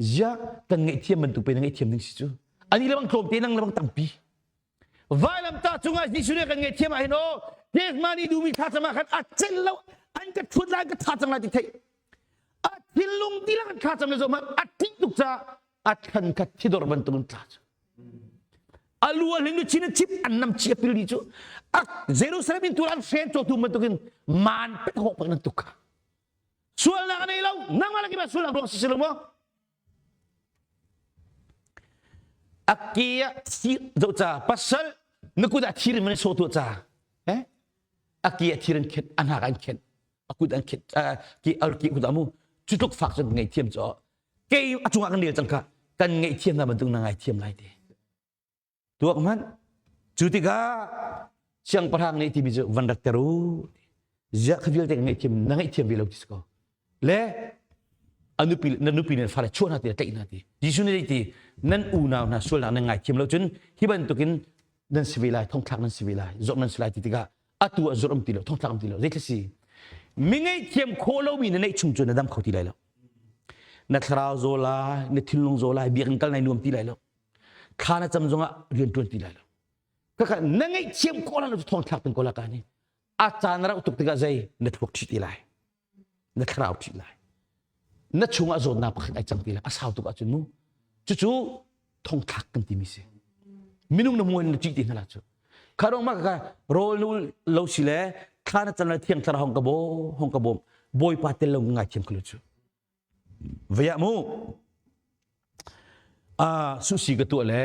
Ziah kan ngaihthiam bantuk pe na ngaihthiam ding si cu. Ani le bang tlawmte nang le bang tampi. Vailamtah cungah Jesuh nih kan ngaihthiam ah hin aw Jesma nih duhmi thlacam ah khan a cel lo an ka ṭhut lai ka tha cang lai ti theih. A thinlung tilang an thlacam le zoh hmanh a ṭih tuk caah a thlan kha thidor bantuk in tla cu. A lu a hling lu chin chip an nam chi a pil dih cu. A Jerusalem in tu an hren cawtu bantukin man pet hawk bak nan tuk kha. Sualnak a nei lo. Nangmah le keimah sualnak ruang si si lo maw? A ke ah thi zoh ca pasal na kut ah thir in man so tuah ca eh a ke ah thir an khenh a hnak an khenh a kut an khenh ke ar ke kut amu cu tluk fak cun ngei thiam cu kei a cungah kan rel cang kha kan ngaihthiam na bantuk na ngaithiam lai te Tuak hmanh. Cu tikah siangpahrang nih timi cu van rat ter u. Ziah kha vialte ka ngaihthiam na ngaihthiam ve lo ti si ko. Le a nupi na nupi le fale chuah hna ti tlaih hna ti. Jesuh nih ti nan unau hna sualnak nan ngaithiam lo cun hi bantukin nan si ve lai thongthlak nan si ve lai zawrh nan si lai ti tikah atu ah zawrh um ti lo thongthlak um ti lo zei si mi ngaihthiam khawh lomi na neih chung cu na dam kho ti lai lo na thlarau zaw lai na thinlung zaw lai biakinn kal nai nuam ti lai lo thla na cam zongah rian ṭuan ti lai lo kaka na ngaihthiam khawh lo thong thlak peng ko la ka ni a caan rauh tuk tikah zei na thluak ṭhi ti lai na thlarau ṭhi lai na chungah zawtnak pakhat ai cang ti lai a sau tuk ahcun mu cucu thongthlak kan timi si minung na hmuan na ṭih ti hna la cu kha rong ma ka rawl nu lo si le thla na cam le thiang thlarau hong ka bo hong ka bawm bawipa tel lo ngai thiam khalo cu Vaya mu susi ka tuah le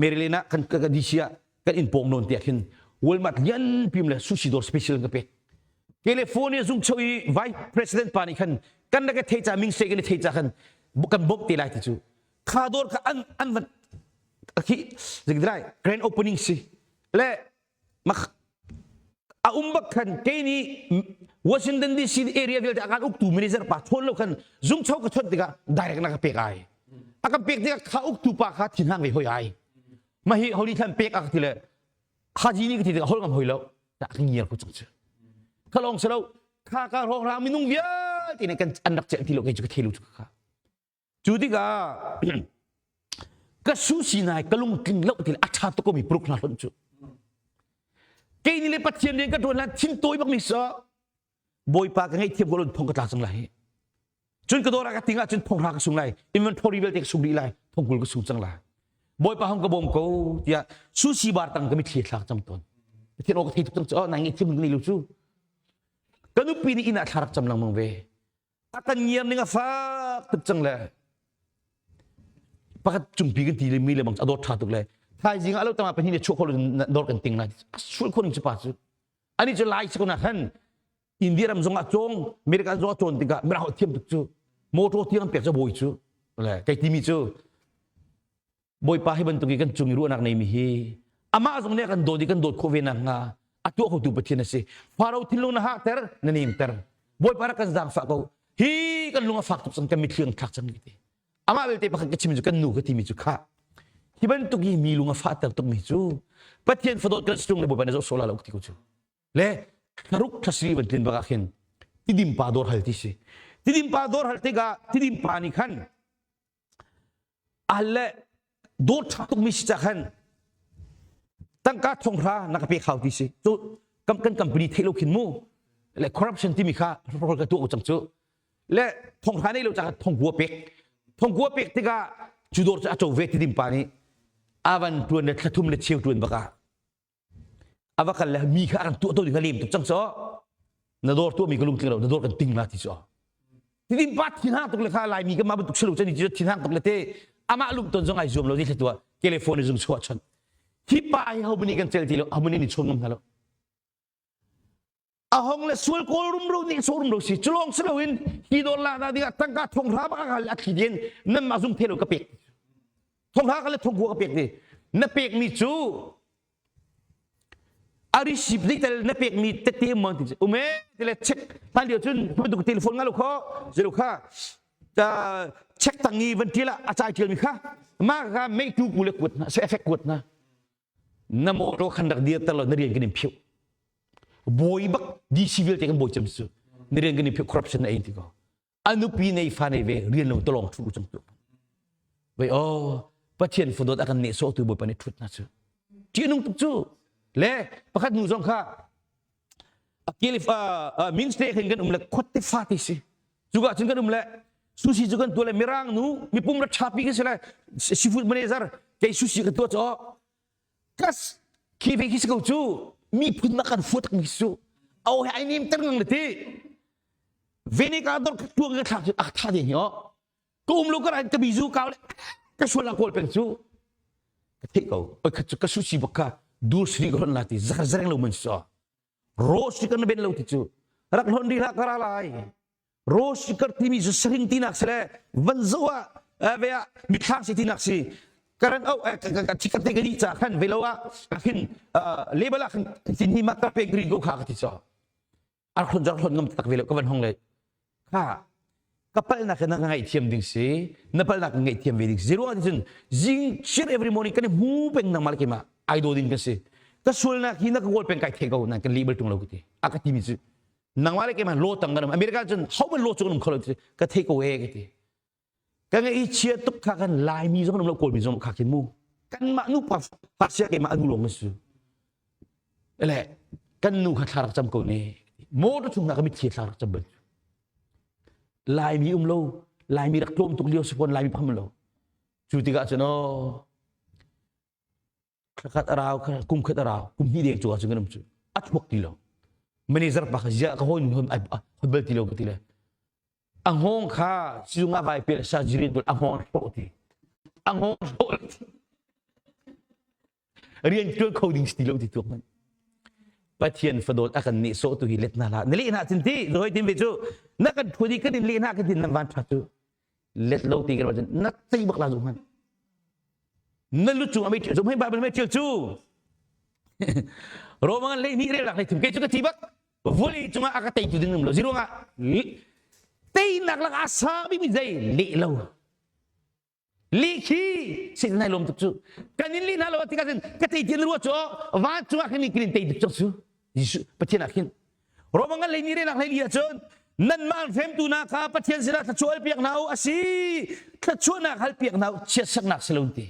Maryland ah kan ka DC ah kan inn pawng nawn tiah khin Walmart lian pim le sushi dawr special ka pek. California zung cho i vice president pa nih khan kan rak thei ca ming se kan thei ca khan kan bawmh te lai ti cu kha dawr kha an an van khi zikdrai grand opening si le a um bak khan kei nih Washington DC area vialte a kan uktu manager pa chawn lo khan zung cho ka chawnh tikah direct na ka pek ai a kan pek tikah kha uktu pa kha thinhang ve hoi ai ma hi holi thlan pek a ka ti le haji nih ka ti tikah hol ngam hoi lo ta ka ngiar ko cang cu khalong selo kha ka hrawng rang minung vialte nih kan an rak celh ti lo kei cu ka thei lo cu kha Cu tikah ka su sinai ka lungtling lo ti a ṭha tuk komi pruk hna hlonh cu. Kei nih le Pathian rian ka ṭuan hlan thin tawi bak mi sa Bawipa ka ngaihthiam ko lon thong ka tla cang lai. Cun ka dawr ah ka ting ahcun thong hra ka sung lai. Inventory vialte ka sung dih lai. Thongkul ka sung cang lai. Bawipa hong ka bawm ko tiah sushi bar tang ka mitthli thlak cang tawn. Pathian aw ka thei tuk cang cu. Oh, nai ngaihthiam ni lo cu. Ka nupi nih inn ah thla rak cam lengmang ve. A kan ngiar ning a fak tuk cang le pakhat cungpi kan ti le mi le bang a dawt ṭha tuk le thaizing ah lo tama pahnih le chuah kho lo dawr kan ting lai a sul kho ning cu pa cu ani cu lai si ko na khan India ram zong ah cawng America zong ah cawn tikah mirang holh thiam tuk cu motor tiang pek cu bawi cu le kei timi cu Bawipa hi bantuk i kan cung i ruahnak neimi hi amah zong nih a kan dawt i kan dawt khawh ve nakhnga a tuah khotu Pathian a si. Faro thinlung na hahter, na nemter. Bawipa rak kan zaangfah ko. Hi kan lung a fak tuk cang, kan mitthli an thlak cang ti. Amah belte pakhat ka chim cu kan nu ka timi cu khah. Hi bantuk i mi lung a fahter tukmi cu Pathian fadawt kan si le Bawipa nih zoh sawh la lo ti ko cu. Le thlaruk thlasiri van tlin bak ah khin tidim pa dawr hal ti si. Tidim pa dawr hal tikah tidim pa nih khan Al le dawt ṭha tukmi si ca khan tangka thonghra na ka pek hau ti si. Cu kan kan company theih lo khin mu. Le corruption timi kha hrol ka tuah ko cang cu. Le thonghra nei lo ca thongkua pek. Thongkua pek tikah cu dawr cu a co ve ti dim pa nih avan tuan le thlathum le cheu tuan bak ah a va kal le mi kha an tuah to ding a lem tuk cang so na dawr tuah mi ka lungtling lo na dawr kan ting la ti so tidim pa thinhang tuk le kha laimi ka ma bantuk silo chan ti thinhang tuk le te amah lung ton zong ai zuam lo ni thla tua telephone zung chuah chon hi pa hi ho mani kan cel ti lo ho mani ni chon ngam hna lo a hong le sual kawl rumro nih so rumro si culong si loin hi dawr la na dingah tangka thong hra bak hal a thli dien nan mah zum thelo ka pek thong hra ka le thong ka pek ni na pek mi cu a receipt nih tel na pek mi tete mon ti ume tele check hlan lio cun bantuk telephone nga lo kho zero kha check tangi van tial a chai tial mi kha ma ka mei tu ku le kuat na se effect kuat na na motor khan rak dir ter lo na rian kan in phiu bawi bak DC vialte kan bawi cem su na rian kan in phiu corruption na ei ti ko anupi nei fa nei ve rian lo tolong thu cang tu vai oh pathian fadot akan ne so tu bawipa nih thut na chu ti nung tuk chu le pakhat nu zong kha akilif min ste khin kan um le khotte fa ti si cuka cun kan um le sushi cu kan tua le mirang nu mipum ra ṭhapi kan si lai seafood manager kei sushi ka tua cu kas khi ve khi si ko cu miphun na kan fuat mi su au he ai nim ter ngang le ti vinegar dor ka tuang ka thlak cu a tha ding hi o ka um lo ka ran ka bizu kau le ka sual la kawl peng cu ka theih ko oi khat cu ka sushi bak ka dur sri ka hon la ti zar zareng lo man so rose kan ben lo ti cu rak hlon ri hlah ka ra lai rose kar timi cu saring tinak si le van zo ah ve ah mitthlang si tinak si karan au ka chikat te ka di cha khan velo ah khin label ah khan tin hi ma ka pe green go kha ka ti cho ar khon jar khon ngam tak velo ka van hong le kha ka palnak na ngaihthiam ding si na palnak ngaihthiam ve ding si ruang cun zing cheer every morning kan hmu peng nang mal kima ai do ding kan si ka sualnak hi na ka kawl peng kai the ko nan kan li bal tung lo ka ti a ka ti mi cu nangmah le keimah law tang kan um America cun ho man law cu kan um kho lo ti ka thei ko e ka ti ka ngai chia tuk kha kan Laimi zong kan um lo Kawlmi zong kha khin mu kanmah nu pa sia keimah anu lawng kan si le kan nu kha thla rak cam ko ne motor chung na ka mitthli thla rak cam bal Laimi um lo Laimi rak tlawm tuk lio si fawn Laimi pham lo cu tikah cun aw Thlakhat a rau, kum khat a rau, kum hnih deng cu ahcun kan um cu. A chuak ti lo. Manager pa kha ziah ka hawi hon hon bal ti lo ka ti le. A hngawng kha sizung ah vai pel surgery bul a hngawng hrawh ti. A hngawng hrawh ti. Rian tuan kho ding si ti lo ti tuak man. Pathian fadawt a kan nih sawh tu hi let na la na leh na cin ti zoi tin ve cu na kan thudi kan in leh na kan tin nan van tha cu let lo ti kan cun na tei bak la zu hman na lu cung amei zum hei bible mei thil cu Roman lei ni rel lak lei thim ke cu ka ti bak vawlei cungah a ka teitu ding um lo ziruangah teinak lak a sang bikmi zei leh lo lih khi sin nai lom tuk cu kan in lih hna lo tikah cun ka tei tian rua cu van cungah khin kin in tei tuk cang cu Jesuh Pathian ah khin Roma ngan lei ni re nak hlei li ahcun nanmah hremtu na kha Pathian sinah thluachuah piak hna u asi thluachuahnak hal piak hna u chiatsaknak si lo ti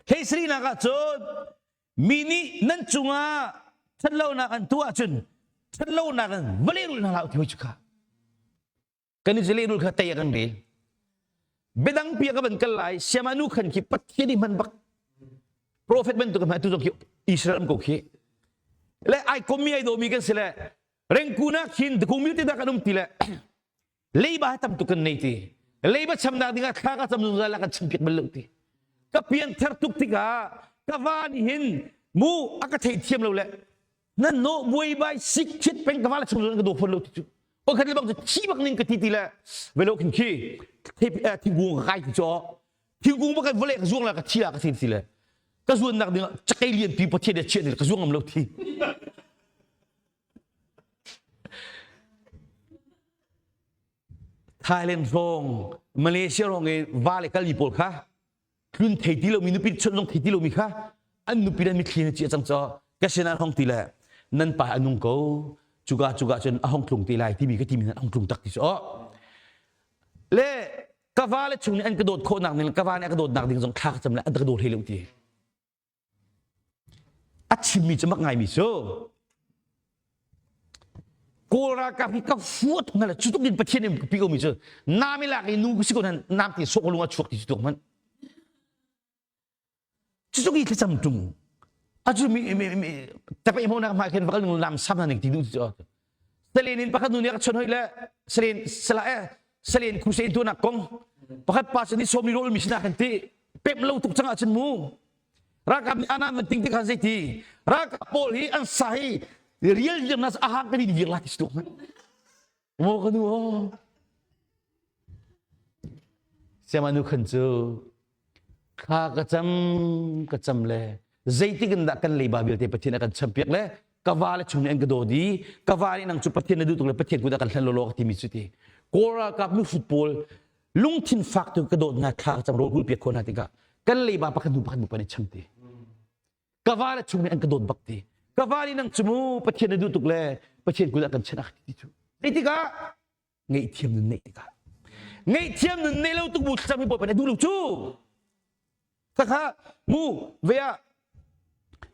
Hleisarihnak ah cun mi nih nan cungah ṭhatlonak an tuah ahcun ṭhatlonak in va lehrulh hna hlah u ti hoi cu kha. Kan i lehrulh kha tei a kan rel. Biadang pi ka van kal lai siama nu khan khi Pathian i hman bak profet bantuk hman tu zong khi Israel am ko khi le ai komi ai domi kan si le rengkuna khin kumil te da kan um ti le Leiba hi tam tuk kan nei ti. Leiba chamnak dingah thla ka cam zungzal la kan champiak bal lo ti. Ka pianthar tuk tikah ka va nih hin mu a ka theithiam lo le nan no buai bai sik thit peng ka va le chung ka do phon lo ti cu. O khat le bang cu thi bak ning ka ti ti le velo khin khi thingkung ka kai ti cho thingkung bak vale ka zuang la ka thi la ka thi ti le ka zuan nak ding cakei lian pi pathian de chiah ka zuang ngam lo thi. Thailand hrawng, Malaysia hrawng i va le kalmi pawl kha tlun thei ti lomi nupi chawnh zong thei ti lomi kha an nupi le mitthli na cia cang caw ka sin ah hong ti le nan pa a nung ko cuka cuka cun a hong tlung te lai timi ka timi nan hong tlung tak ti cu aw le ka va le chung nih an ka dawt khawhnak ning ka va nih a ka dawtnak ding zong thla ka cam le an ka daw hlei lo ti A chimmi cu mak ngaimi cu Kawl ralkap hi ka fuat hna le cu tuk in Pathian in pi komi cu nam i lak i nu si ko nan nam ti sawk lung a chuak ti cu tuk hmanh. Cu tuk i thlacam tung. A cu mi mi mi tapai mo nak ma khin vakal nung lam sam na ning ti du ti cu. Salen in pakhat nu nih a ka chon hoi le salen sala eh salen crusade tu nak kong pakhat pa ni som ni rol mi sina kan ti pem lo tuk chang ah cun mu Ralkap nih anan van ting tik han zeiti ralkap pawl hi an sa hi rial viar na a hang kan in vir la ti tuk mo ka nu o siama nu khan cu kha ka cam ka cam le zeitik in dah kan leiba vialte Pathian a kan champiak le ka va le chung nih an ka dawt i ka va nih nang cu Pathian na duh tuk le Pathian kut ah kan hlen lawlaw ka timi cu ti Kawl ralkap nu hrut pawl lungthin fak tu ka dawt hna thla ka cam rawl piak khawh hna tikah kan leiba pakhat hnu pakhat hnu pan i cham ti ka va le chung nih an ka dawt bak ti ka va nih nang cu mu Pathian na duh tuk le Pathian kut ah kan chiah ti cu tikah ngaihthiam nun neih tikah ngaihthiam nun nei lo tuk bu thlacam hi Bawipa nih a duh lo cu Khakha mu ve ah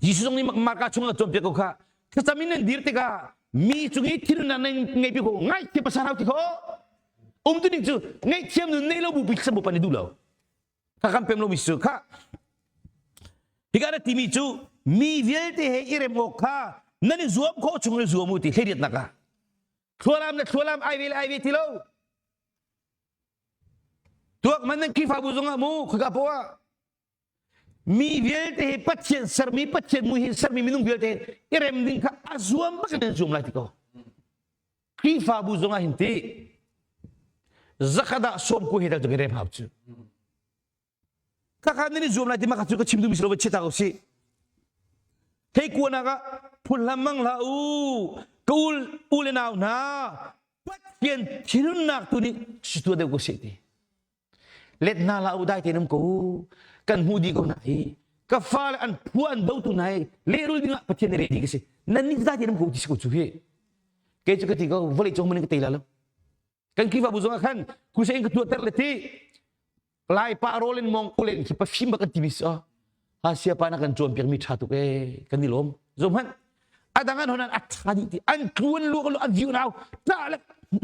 Jesuh zong nih Marka chung ah cawnpiak ko kha thlacam in nan dir tikah mi cung i thinhunnak nan ngei pi ko ngaihthiam pasal hau ti kho um tu ding cu ngaihthiam nun nei lo bu pi thlacam bu pan i duh lo kha kan pem lo mi su kha hika na timi cu mi vialte he i rem awk kha nan i zuam khawh chung i zuam u ti hleiriatnak ah thlualam le thlualam ai ve le ai ve ti lo Tuak man nan Khrihfabu zongah mu khaka poah mi vialte hi Pathian sermi Pathian mui hin sermi minung vialte i rem ding kha a zuam bak in an zuam lai ti ko. Khrihfabu zongah hin ti zakhat ah sawm ku he dal tu rem hau cu. Khakha nan i zuam lai ti mah kha cu ka chim duhmi si lo va chia ta ko si. Thei kuanak ah phunhlam mang hlah u ka ul u le nau hna Pathian thinhunnak tu nih si tuah deuh ko seh ti. Let hna hlah u dai tein um ko kan hmu dih ko hna hi ka fale an phua an dotu hna hi lehrul ding ah Pathian nih ready ka si nan nih dai tein um ko ti si ko cu hi kei cu ka ti ko vawlei cung man ka tei la lo kan Khrihfabu zong ah khan crusade in ka tuahter le ti Lai pa rawl in mong ulen khi pafim bak kan timi si ha sia pa na kan cawn piak mi tha tuk e kan i lawm zo hmanh adang an honan a tha dih ti an tluan lu lu an viu nau ta le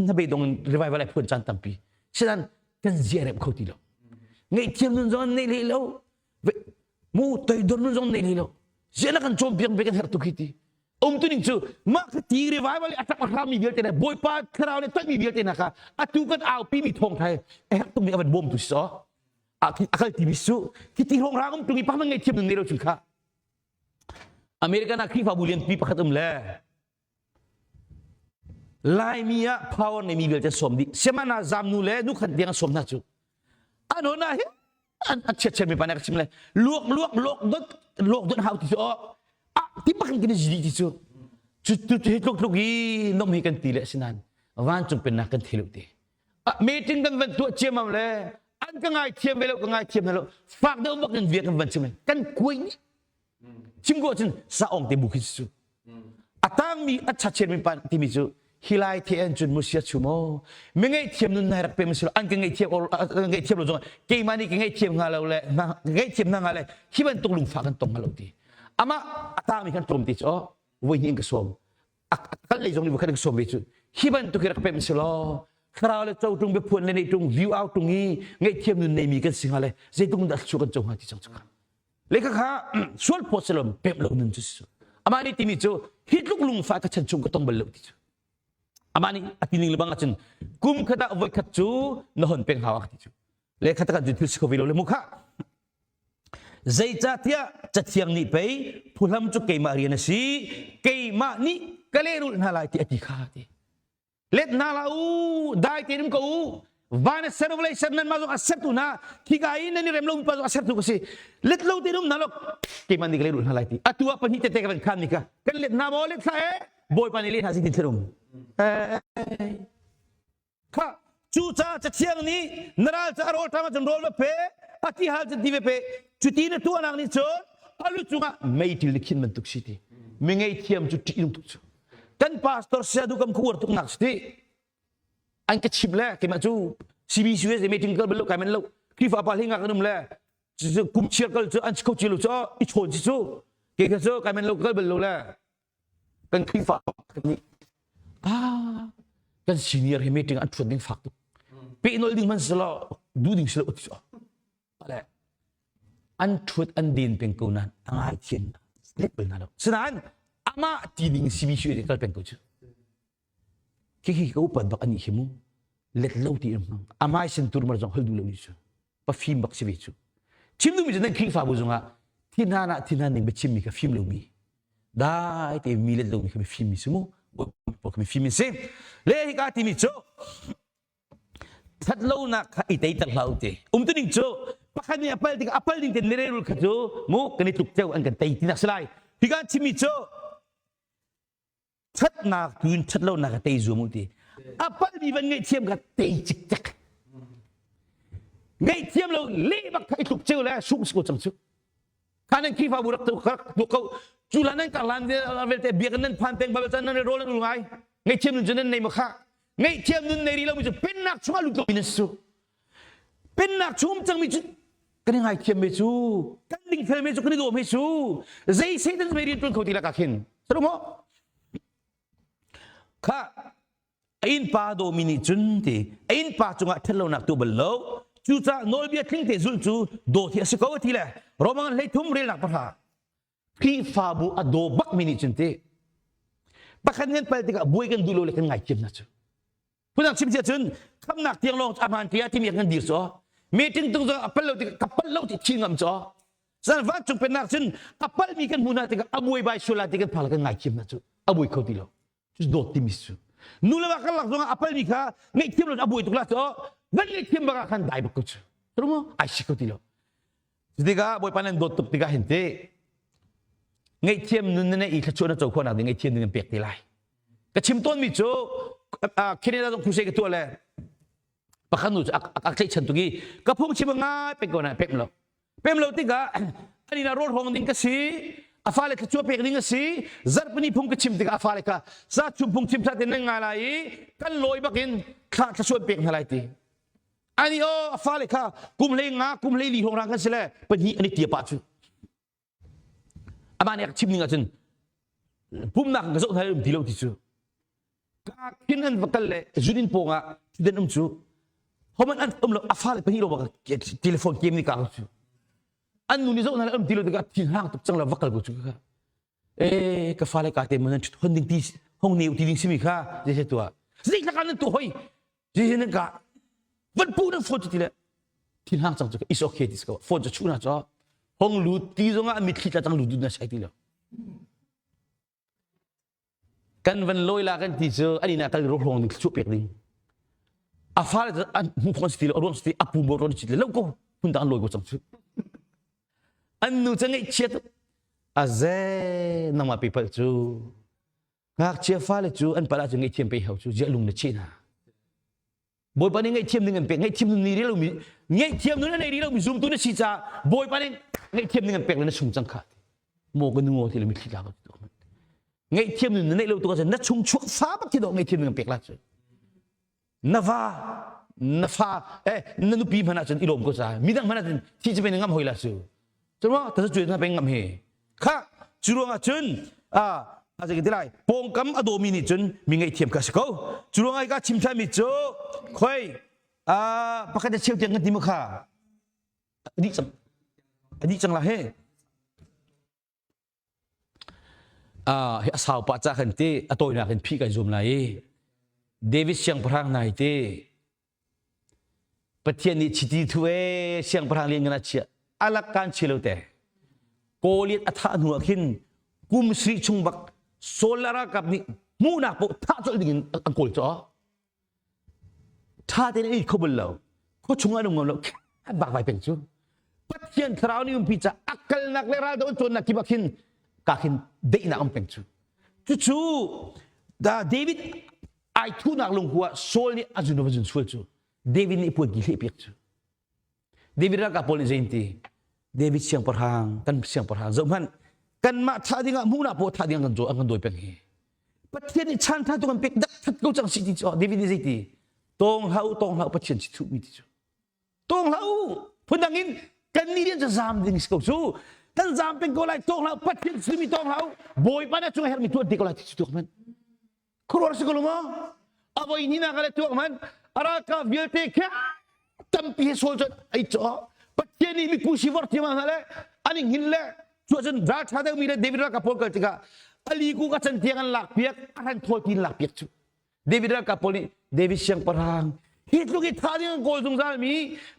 na be dong revival ai phuan chan tampi sinan kan zia rem kho ti lo ngaihthiam nun zong nei le lo mu toidor nun zong nei le lo zia na kan cawn piak be kan herh tuk hi ti um tu ning cu mah ka ti revival i a tak a hram mi vialte le bawipa thlarau le toih mi vialte hna kha atu kan aupi mi thawng thai a herh tuk mi a van bawm tu si a akal ti mi su khi ti hrawng rang um tung i pa man ngei thiam nun nei lo chung kha. American ah Khrihfabu lianpi pakhat um le Laimi ah power neimi vialte sawm dih. Siamana zamnu le nukhat tiang a sawm hna cu. An hona hi an a chiat chiat mi pa nih a chim le luak luak luak dot luak dot hau ti cu ah ti bak in kan i zi ti cu. Cu tu hi tluk tluk i nom hi kan ti le sinan vancung pennak kan thi lo ti. Meeting kan van tuah ciamam le an ka ngai thiam ve lo ka ngai thiam hna lo fak deuh bak in bia kan van chim le kan kuai ni chim ko cun saong te bu khi cu a tangmi a chachian mi pan timi cu hilai the an cun musia chu mo mi ngei thiam nun nai rak pe mi an ka ngei thiam ngei thiam lo zong keimah nih ka ngei thiam nga lo le ngei thiam na nga le hi bantuk lungfah kan tong nga lo ti ama a tangmi kan tlawm ti cu voi hnih in ka sawm a kal lei zong nih khan ka sawm ve cu hi bantuk hi rak pem si law thlarau le co tung biaphuan le nei tung view out tung i ngaihthiam nun neimi kan si hnga le zeitung dah chu kan co hnga ti cang cu le kha kha sual phawt selom pem lo nun cu si amah nih timi cu hi tluk lungfah ka chan chung ka tong bal lo ti cu amah nih a ti ning le bang ahcun kum khat ah voi khat cu na hon peng hau ti cu le khat kan thil si kho ve lo le mu kha Zeicahtiah Cathiang nih pei phuhlam cu keimah rian a si, keimah nih ka lehrulh hna lai ti a ti kha ti. Let hna hlah u, dai tein um ko u. Van a ser vawlei ser nan mah zong a sertu hna, khika i nan i rem lomi pa zong a sertu ka si. Let lo tein um hna law keimah nih ka lehrulh hna lai ti. Atu ah pahnih tete ka van khan mi kha kan let hna maw let hlah e Bawipa nih leh hna sing tin thil um. Kha cucaah Cathiang nih na ral ca rawl ṭam ahcun rawl va pe, a ti hal cun ti va pe. Cuti na tuahnak nih cun a lu cungah meiṭil na khin bantuk si ti. Mi ngeihthiam cu ṭih tuk cu. Kan pastor saya du kam ka uar tuk nak si ti. An ka chim le keimah cu CBCUSA meeting kal bal lo kai man lo. Khrihfa pa hlinga kan um le kum chiar kal cu an si kho ci lo cu i chawn si cu. Kei kha cu kai man lo kal bal lo le kan Khrihfa nih ah kan senior he meeting an ṭhuat ding fak tuk peh nol ding hman selaw du ding selaw ti le an ṭhuat an den peng ko nan a ngai thian let bal na lo sinain amah ti ding CBC kal peng ko cu khi khi ka upat bak ani hi mu let lo ti hmang amai sin tur mar zong hal du lo ni cu pafim bak si ve cu chim duhmi cu nan Khrihfabu zongah thinhan ah thinhan ning biachim mi kha fim lomi dai te mi let lomi kha mifim mi si mu kha mifim mi si le hika timi cu that lonak kha i teiter hlah u ti umtuning cu pakhat nih a pal tikah a pal ding ten nirelul kha cu mu kan i tluk ceu an kan tei tinak si lai hika chimmi cu ṭhatnak tu in ṭhat lonak ka tei zuam u ti a palmi van ngaihthiam ka tei cikcek ngaihthiam lo leh bak kha i tluk ceu le sung si ko cang cu kha nan Khrihfabu rak rak tuk ko cu la nan karlan vialte biakinn nan phan peng babel chan nan rawl nan ul ngai ngaihthiam nun cu nan nei ma kha ngaihthiam nun nei ri lo mi cu pennak chungah lut lo mi nan su pennak chung cangmi cu kan i ngaithiam me cu kan dingfel me cu kan i dawm he cu zei satan mei rian tuan kho ti lak ah khin saru maw kha a innpa dawmi nih cun ti a innpa cungah ṭhatlonak tu bal lo cucaah nawlbia tling te zulh cu dawt hi a si ko ti le Roman hleithum relnak pahra Khrihfabu a daw bakmi nih cun ti pakhat ngan pal tikah buai kan duh lo le kan ngaithiam hna cu Phundang chim cia cun khamnak tiang lawng a hmaan tiah timi kan dir cu meeting tung zong a pal lo tik ka pal lo ti thi ngam cu zan vancung pennak cun a palmi kan hmu hna tikah a buai bai sual ti kan phal kan ngaithiam hna cu a buai kho ti lo cu dawt timi cu nu le va kan lak zongah a palmi kha ngaihthiam lo a buai tuk la cu van ngaihthiam bak ah khan dai bak ko cu tu ai si kho ti lo Cutikah Bawipa nan dawt tuk tikah hin ti ngaihthiam nun na i thluachuah na co khawhnak ding ngaihthiam ding an pek te lai. Ka chim tawnmi cu Canada zong crusade ka tuah le pakhat nu cu a tlaihchan tuk i ka phung chim ngai pek ko na pek lo. Pem lo tikah an inn ah rawl hrawng ding ka si a fale thluachuah pek ding a si zarhpini phung ka chim tikah a fale kha za chum phung chim thla te nan ngai lai i kan lawi bakin thla thluachuah pek hna lai ti ani aw a fale kha kum hlei nga kum hlei li hrawng rang kan si le pahnih an i tia pah cu amah nih a chim ning ahcun pumnak ka zoh hna um ti lo ti cu ka khin an va kal le zun in pawng ah thuden um cu homan an um lo a fale pahnih lo bak telephone kem ni ka cu an nu nih zoh hna le um ti lo tikah thin hang tuk cang la va kal ko cu ka eh ka fale ka te mun hon ding ti hong ne ti ding simi kha je tuah zik laka nan tu hoi je nan ka van pu nan phone ti le thin hang cang chu is okay ti ko phone chu chu na cho hong lu ti zong ah mitthli tla cang lu du na sai ti lo. Kan van lawi la kan ti cu an inn ah kal rawhlawng ding thluachuah pek ding. A fale cu an hmu khon si ti lo, a ruang si ti, a pu mo ron si ti lo ko. Hun dang an lawi ko cang cu. An nu cu ngaihchiat a ze nangmah pe palh cu. Ngakchia fale cu an palh ahcun ngaihthiam pe hau cu ziah lung na cheh hna. Bawipa nih ngaihthiam ding an pek ngaihthiam nun ni lomi ngaihthiam nun a nei rih lomi zumtu na si caah Bawipa nih ngaihthiam ding an pek le na sung cang kha maw ka nu ti le mitthli tla ko ngaihthiam nun na neih lo tu ka na chung chuak fa bak khi do ngaihthiam ding an pek la cu na va na fa eh na nupi hmanh ahcun i lawm ko ca midang hmanh ahcun thi cu pen ngam hoi la cu Cun ma ta cu na peng ngam he. Kha cu ruangah cun a a zei ti lai pawngkam a dawmi nih cun mi ngaihthiam kha si ko. Cu ruangah ka chim mi cu khoi a pakhat a cheu tiang kan ti mu kha a dih cang a dih cang la he. A hi a sau pah ca khan ti a tawinak in phih kai zuam lai i David siangpahrang nai te Pathian nih chiti thu ee siangpahrang lian ngan a chiah alak kan chi lo te Goliath a thah hnu ah khin kum sarih chung bak Saul le ralkap nih hmuhnak paoh thah colh ding in an kawl caw ṭha tein an it kho bal lo khua chung an um ngam lo an vakvai peng cu Pathian thlarau nih umpi ca a kalnak le raldo an cawnnak kip ah khin ka khin daihnak um peng cu cucu David ai thuhnak lungkua Saul nih a zun a zun sual cu David nih puan ki hleh piak cu David ralkap pawl nih zei ti David siangpahrang kan siangpahrang zoh hmanh kanmah thah dingah hmuhnak paoh thah ding kan an kan dawi peng hi Pathian nih chan tha tu kan pek dak that ko cang si ti cu David nih zei ti tawng hlah u tawng hlah u Pathian si thuhmi ti cu tawng hlah u phundang in kan nih rian cu zaam ding si ko cu kan zaam peng ko lai tawng hlah u Pathian simi tawng hlah u Bawipa na cung a herhmi tuan te ko lai ti cu tuak hmanh khuaruah si ko lo maw a voi hnih nak le tuak hmanh a ralkap vialte kha tampi he sawl cun ai caw Pathian nih mipu si vor thiam hna le an in hngin le cu cun ral ṭha deuhmi le David ralkap pawl kal tikah ali ku ka can tiang an lak piak a ran thawl tin lak piak cu David ralkap pawl nih David siangpahrang hi tluk i tha ding an kawl zungzal mi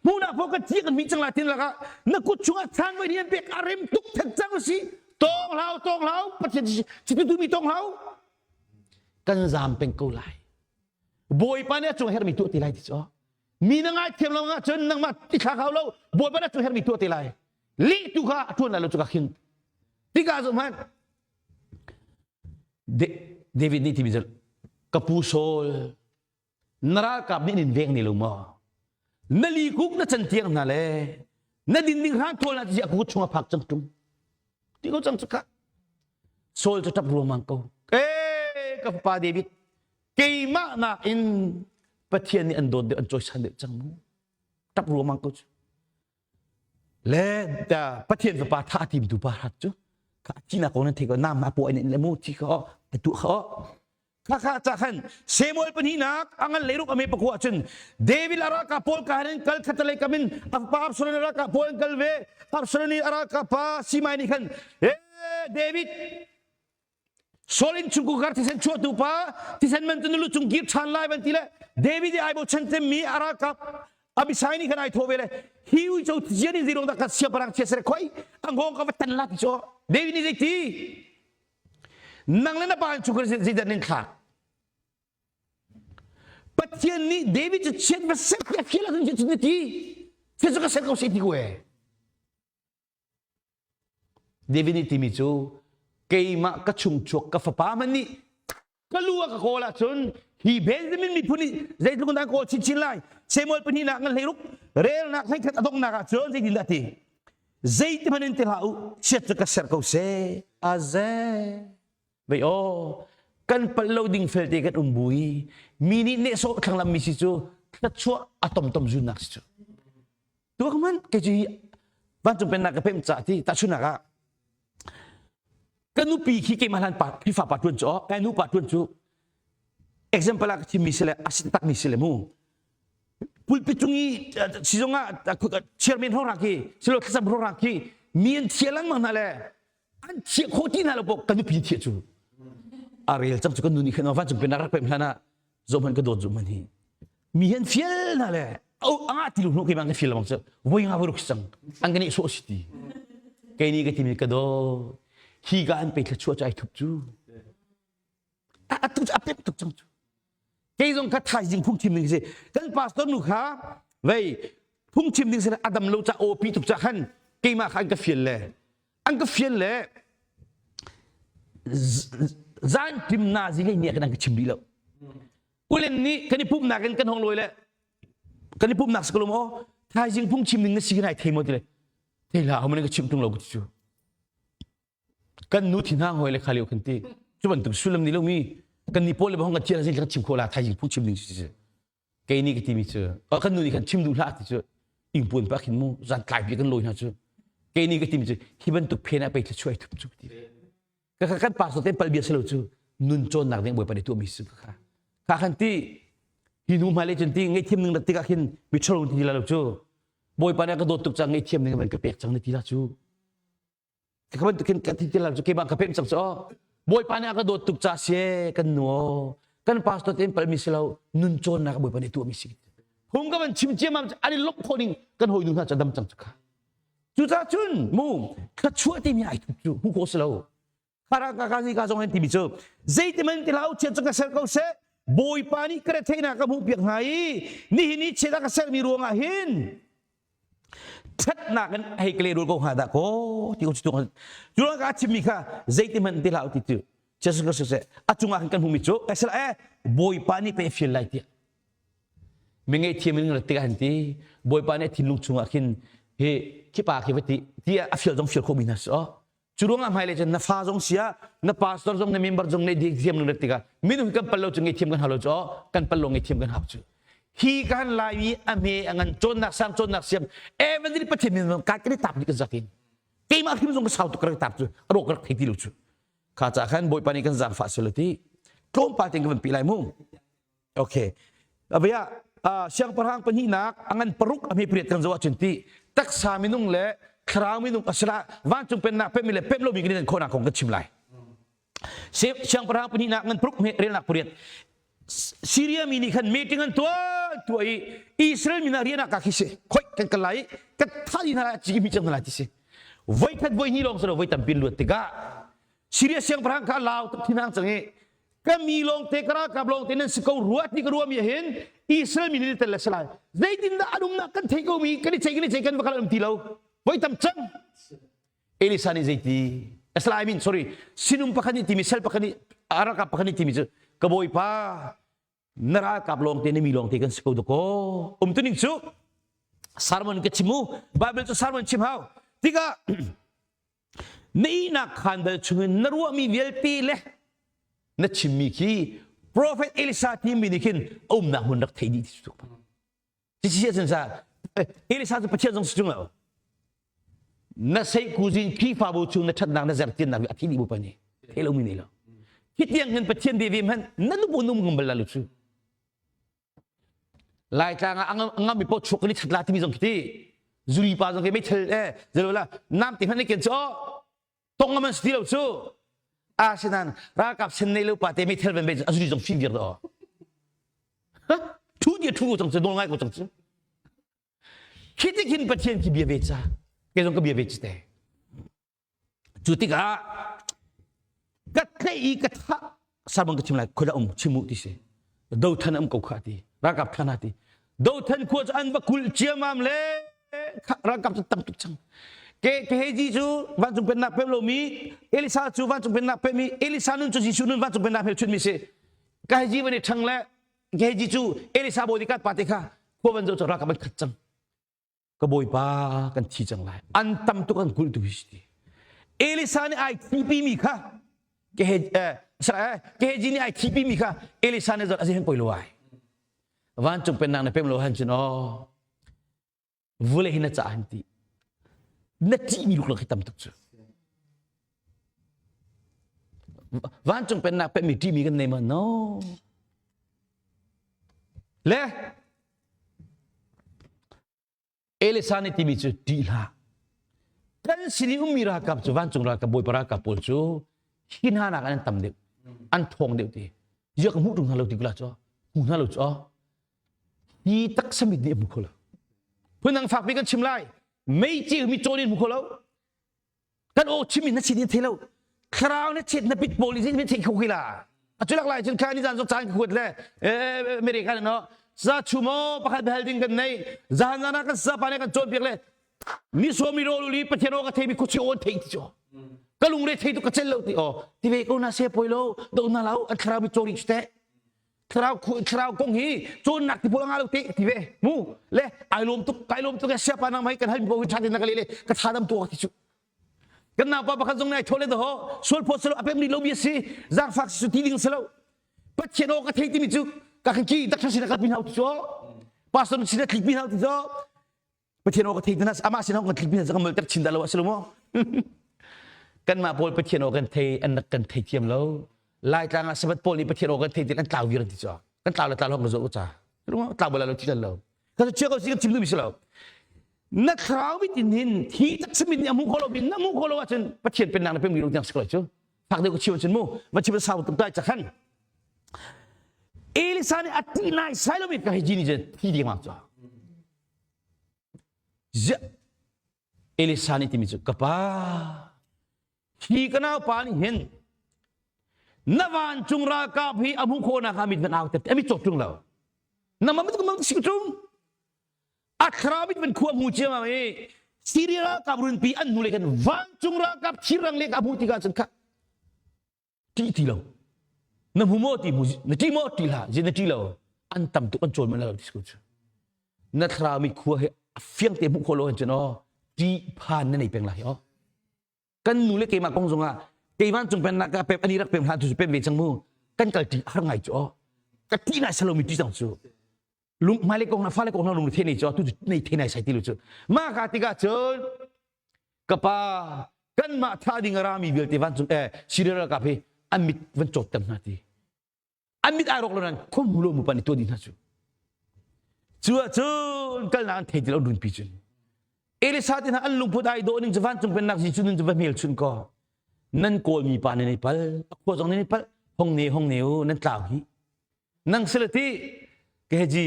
hmunak pawl ka ci kan mi cang la tin lakah na kut chungah chan voi ni an pek a rem tuk thek cang si tawng hlau tawng hlau Pathian chitu mi tawng hlau kan zaam peng ko lai bawipa nih a cung hermi tuah ti lai ti cu mi na ngai thiam lo ah cun nangmah i thlak hau lo bawipa nih a cung hermi tuah ti lai lih tu kha a tuan lai lo cu ka khin tikah zoh hmanh David nih timi cu ka pu Saul na ralkap nih in veng ni lo maw na likuk na can tiang hna le na din ding hran thawl na ti a kut chung a phak cang tung ti ko cang cu ka Saul cu ṭap ruangmang ko ee ka fapa David keimah nakin Pathian nih an dawt deuh an cawisan deuh cang mu ṭap ruangmang ko cu le Pathian fapa tha a timtu pa hrat cu kha thihnak kong nan thei ko nam ma puai in le mu thi kha a tu kha Khakha ca khan Samuel pahnihnak a ngan leiruk ame pakua cun David a ralkap pawl ka in kal khatalei kam in a fapa Absalom a ralkap pawl an kal ve Absalom nih a ralkap pa Simai nih khan e David Saul in chungku kar thisen chuahtu pa thisen man tu na lu cung kir ṭhan lai ban ti le David i ai bochan cemmi a ralkap Abisai nih khan ai thawh ve le hi uico zian in zeirong dah ka siangpahrang chia sere khoi a ngawng ka va tan la ti cu David nih zei ti Nang le na pa in chungkhar zeidah nan thlak? Pathian nih David cu chiat va ser ti a fial ahcun cun na ti. Chiat cu ka ser ko seh ti ko ee. David nih timi cu keimah ka chungchuak ka fapa hmanh nih ka lu a ka kawl ahcun hi Benjamin miphun nih zeitluk in dah kawl chinchin lai Samuel pahnihnak ngan hleiruk relnak hleikhat a donghnak ahcun zeitindah ti Zeiti hmanh in ti hlah u, chiat cu ka ser ko seh. Aze. Vei aw, kan palh lo ding felte kan um bu i mi nih nehsawh thlanglam mi si cu thluachuah a tomtom zunnak si cu. Tuak man kei cu hi vancung pennak ka pem ca ti tahchunak ah ka nupi khi keimah hlan pa Khrihfa pa tuan cu ka nu pa tuan cu example ah ka chimmi si le a si takmi si le mu pulpit cung i sizung ah chairman hrawng khi silo thlacam hrawng khi mi an thiah lengmang hna le an thiah khawh ti hna lo pawh ka nupi thiah cu a rel cang cu kan nu nih khan vancung pen rak pem hlan ah zohman ka dawt zuhman hi mi han fial hna le anga ti lu hnu keimah ka fial bang cu voi nga voi ruk cang an ka nih sawh si ti kei nih ka timi ka dawt hi ka an pe thla chuah cu ai thup cu. Atu cu a pem tuk cang cu. Kei zong kha thaizing phungchim ding si. Kan pastor nu kha vei phungchim ding si a dam lo ca aw pi tuk ca khan keimah kha an ka fial le an ka fial le zan tim na zi lei ni kan an ka chim rih lo. Ulen nih kan i pumnak in kan hong lawi le kan i pumnak si ko lo maw thaizing phungchim ding na si kan ai thei maw ti le thei hlah homan ka chim tung lo ku cu. Kan nu thinhang hoi le kha lio kan ti. Cu bantuk sullam ni lomi kan ni pawl le hong kan thian zing kan chim khawh la thaizing phungchim ding cu kei nih ka timi cu kan nu nih khan chim duh hlah ti cu ingpuan pa khin mu zan tlai bi kan lawi hna cu kei nih ka timi cu hi bantuk phen ah pei thluachuah thup cu ti ka kan pastor ten pal bia silo cu nun cawnnak ding bawipa nih tuahmi si kha kha khan ti hi nu hmai le cun ti ngaihthiam ning tikah khin mi ṭhalo ti la lo cu bawipa nih ka dawt tuk cang ngaihthiam ning van ka pek cang na ti la cu Ka bantukin ka ti ti lo cu keimah ka pemh cang cu aw. Bawipa nih a ka dawt tuk ca si kan nu aw. Kan pastor tein palmi si lo nun cawnnak Bawipa nih tuahmi si. Hung ka van chim ciammam an i lawmh khawh ning kan hawi nu hna cu dam cang cu kha. Cucaah cun mu thluachuah timi ai thup cu hmuh khawh si lo. Khara ka ka ka zong hen timi cu zeitiman ti hlah chiat cu ka ser ko seh Bawipa nih ka retheihnak ka hmuh piak hna i nihin i chiat a ka sermi ruangah hin ṭhatnak in hei ka lehrul ko hnga dah kaw ti ko cu cu ka chimmi kha zeiti hmanh ti hlah ti cu Jesus Christ seh a cungah khan kan hmuhmi cu kai sel eh Bawipa nih pei fial lai tiah mi ngaihthiam in rat tikah han ti Bawipa nih a thinlung chungah khin hi khipa khi va ti ti a fial zong fial khawhmi hna si aw Cu ruangah hmailei cun na fa zong sia, na pastor zong na member zong nih thiam ring tikah minung kan pal lo cu ngei thiam kan hau lo cu kan pal lo ngei thiam kan hau cu. Hi kan lai i a hme a ngan cawnnak sang cawnnak siam evangel pathian min ka kan i tap ni kan zakin. Keimah hrim zong ka sau tuk ka rak tap cu a rawk ka rak thei ti lo cu. Kha ca khan Bawipa nih kan zaangfah selo ti tlawmpal tein ka van pi lai mu. Okay. Abaya siangpahrang pahnihnak a ngan paruk a hme pariat kan zoh ahcun ti taksa minung le thlarau minung asila vancung pennak pemmi le pem lomi kan in khawhnak kong kan chim lai. Siangpahrang pahnihnak ngan paruk hme relnak pariat Syria mi nih khan meeting an tuah tuah i Israel mi hna rian ah ka khi si khoi kan kal lai kan thah hna lai chi mi cang hna lai ti si voi khat voi hnih lawng si lo voi tampi luat tikah Syria siangpahrang kha lau tuk thinhang cang i ka mi lawngte ka ralkap lawngte nan si ko rua ti ka ruahmi ah hin Israel mi nih tel le si lai zeitindah an umnak kan thei ko mi kan i cei kan i cei kan va kal um ti lo voi tam cang Elisa nih zeiti asala I mean sorry sinum pakhat nih timi sel pakhat nih ralkap pakhat nih timi cu ka bawipa na ralkap lawngte na mi lawngte kan si ko dakaw um tuning cu sermon ka chim mu Bible cu sermon chim hau tikah Na ihnak khaan bal chungin na ruahmi vialte le na chimmi khi Prophet Elisa timi nih khin a umnak hmun rak thei dih ti cu. Cici cun sa Elisa cu Pathian zong si tung lo. Na sei kuzin Khrihfabu chung na ṭhatnak na zertiannak a thi dih bu pa nih thei lomi nei lo. Hi tiang hin Pathian bia ve hmanh na nubu num ngam bal la lu cu. Laitlang ah a ngam mi paoh chuak kan i that la timi zong khi ti zuri pa zong khi meithal eh zelo la nam te hmanh ken cu tong ngam an si ti lo cu asinan ralkap sen nei lo pa te meithal van be a zuri zong fim viar do thu dia thu ko cang cu nawl ngai ko cang cu khi ti khin pathian khi bia ve ca ke zong ka bia ve ci te Cu tikah ka tlaih i ka thah sarmang ka chim lai khua um chim u ti si. Dothan am ko kha ti. Ralkap thana ti. Dothan khua cu an va kulh ciamam le ralkap cu tam tuk cang. Ke Gehazi cu vancung pennak pem lomi Elisa cu vancung pennak pemi Elisa nun cu Jesuh nun vancung pennak hmelchunh mi si. Gehazi van i ṭhang le Gehazi cu Elisa bodyguard pa te kha khua van zoh cu ralkap an khat cang. Ka bawipa kan thi cang lai an tam tuk an kulh tu hi si Elisa nih ai thipi mi kha Gehazi nih ai thipi mi kha Elisa nih zon azi hen poi lo ai vancung pennak na pem lo han cun aw vule hi na ca han ti na ṭih mi luklak hi tam tuk cu vancung pennak pemmi ṭihmi kan nei ma no Le Elisa nih timi cu ṭih hlah. Kan sin i ummi ralkap cu vancung ralkap bawipa ralkap pawl cu hi hna nak an tam deuh, an ṭhawng deuh ti. Ziak ka hmuh ṭung hna lo ti kula cu hmu hna lo cu hi taksa mit nih a hmu kho lo. Phundang fakpi kan chim lai. Mei ceu mi cawn in hmu kho lo. Kan aw chim in na chin in thei lo. Thlarau na chet na pit pawl in thei kho khi la. A culak lai cun kha ni zan zong caan ka kuat le America no sa chumo pakhat hal ding kan nei zahan zan ah kan sa pa ne kan cawn piak le mi som mi ro li pathian o ka thei mi khuchi on thei ti cho ka lungre thei tu ka cel lo ti o ti ve ko na se poi lo do na lau an thlarau mi chori te thlarau thlarau kong hi cawnnak ti pawl nga lo te ti ve mu le ai lom tuk kai lom tuk sia pa nang mai kan hal mi bo hi thatin na ka le le ka thadam tu ti chu kan nau pa pakhat zong nai thole do ho sual pho selo apem ni lo bi si zangfak si ti ding selo pathian o ka thei ti mi chu ka kan ki dakthar sin ka pin hau ti chu pastor sin tlik pin hau ti chu Pathian aw ka thei tana amah sin kan tlik mi zang mol ter chin dah lo a si lo maw kanmah pawl Pathian aw kan thei an rak kan thei thiam lo Laitlang ah Sabbath pawl nih Pathian aw kan thei tin an tlau vir an ti cu kan tlau le tlau lo kan zo ca tlau bala lo ti lo ka chia ko si kan chim duh mi si lo na thlarau mit in hin thi tak simit nih a hmu kho lo na hmu kho lo ahcun Pathian pennak na pem mi lo tiang si ko cu fak deuh ka chim cun mu va chim sau tuk tai cakhan Elisa nih a ti nai sai lo mi ka hei ji ni je thi ding ma cu Ziah Elisa nih timi cu ka pa hi ka naupa nih hin na vancung ralkap hi a hmuh khawhnak ah mit van au a mit cawt ṭung lo na ma mit mang si ṭung a thlarau mit van khua hmu ciam i Syria ralkap runpi an hnu le khan vancung ralkap thirrang le ka hmuh tikah cun kha ṭih ti lo na hmu maw ti hmu na ṭih maw ṭih hlah zin na ṭih lo an tam tuk an cawl man lo ti ko cu na thlarau mi khua he a fiang te hmuh khawh lo hin cun aw ṭih phan na nei peng lai aw kan nu le keimah kong zongah keimah cung pennak ka pem ani rak pem hlan tu cu pem ve cang mu kan kal ṭih har ngai cu aw ka ṭih nai salo mi ṭih cang cu lung hmailei kong na fale kong na lung the nei cu tu nei the nai sai ti lu cu ma ka tikah cun ka pa kanmah thah ding a rami vialte vancung eh Syria ralkap hi an mit van cawt ter hna ti an mit ai rawk lo nan khom lo mu pan i tuah dih hna cu cu ah cun kalnak an thei ti lo runpi cun Elisa te hna an lungput ai dawh ning cu vancung pennak Jesuh nun cu va hmelchun ko nan kawlmi pa nan i pal a khua zong nan i pal hong ne hong ne u nan tlau hi Nang sila ti keji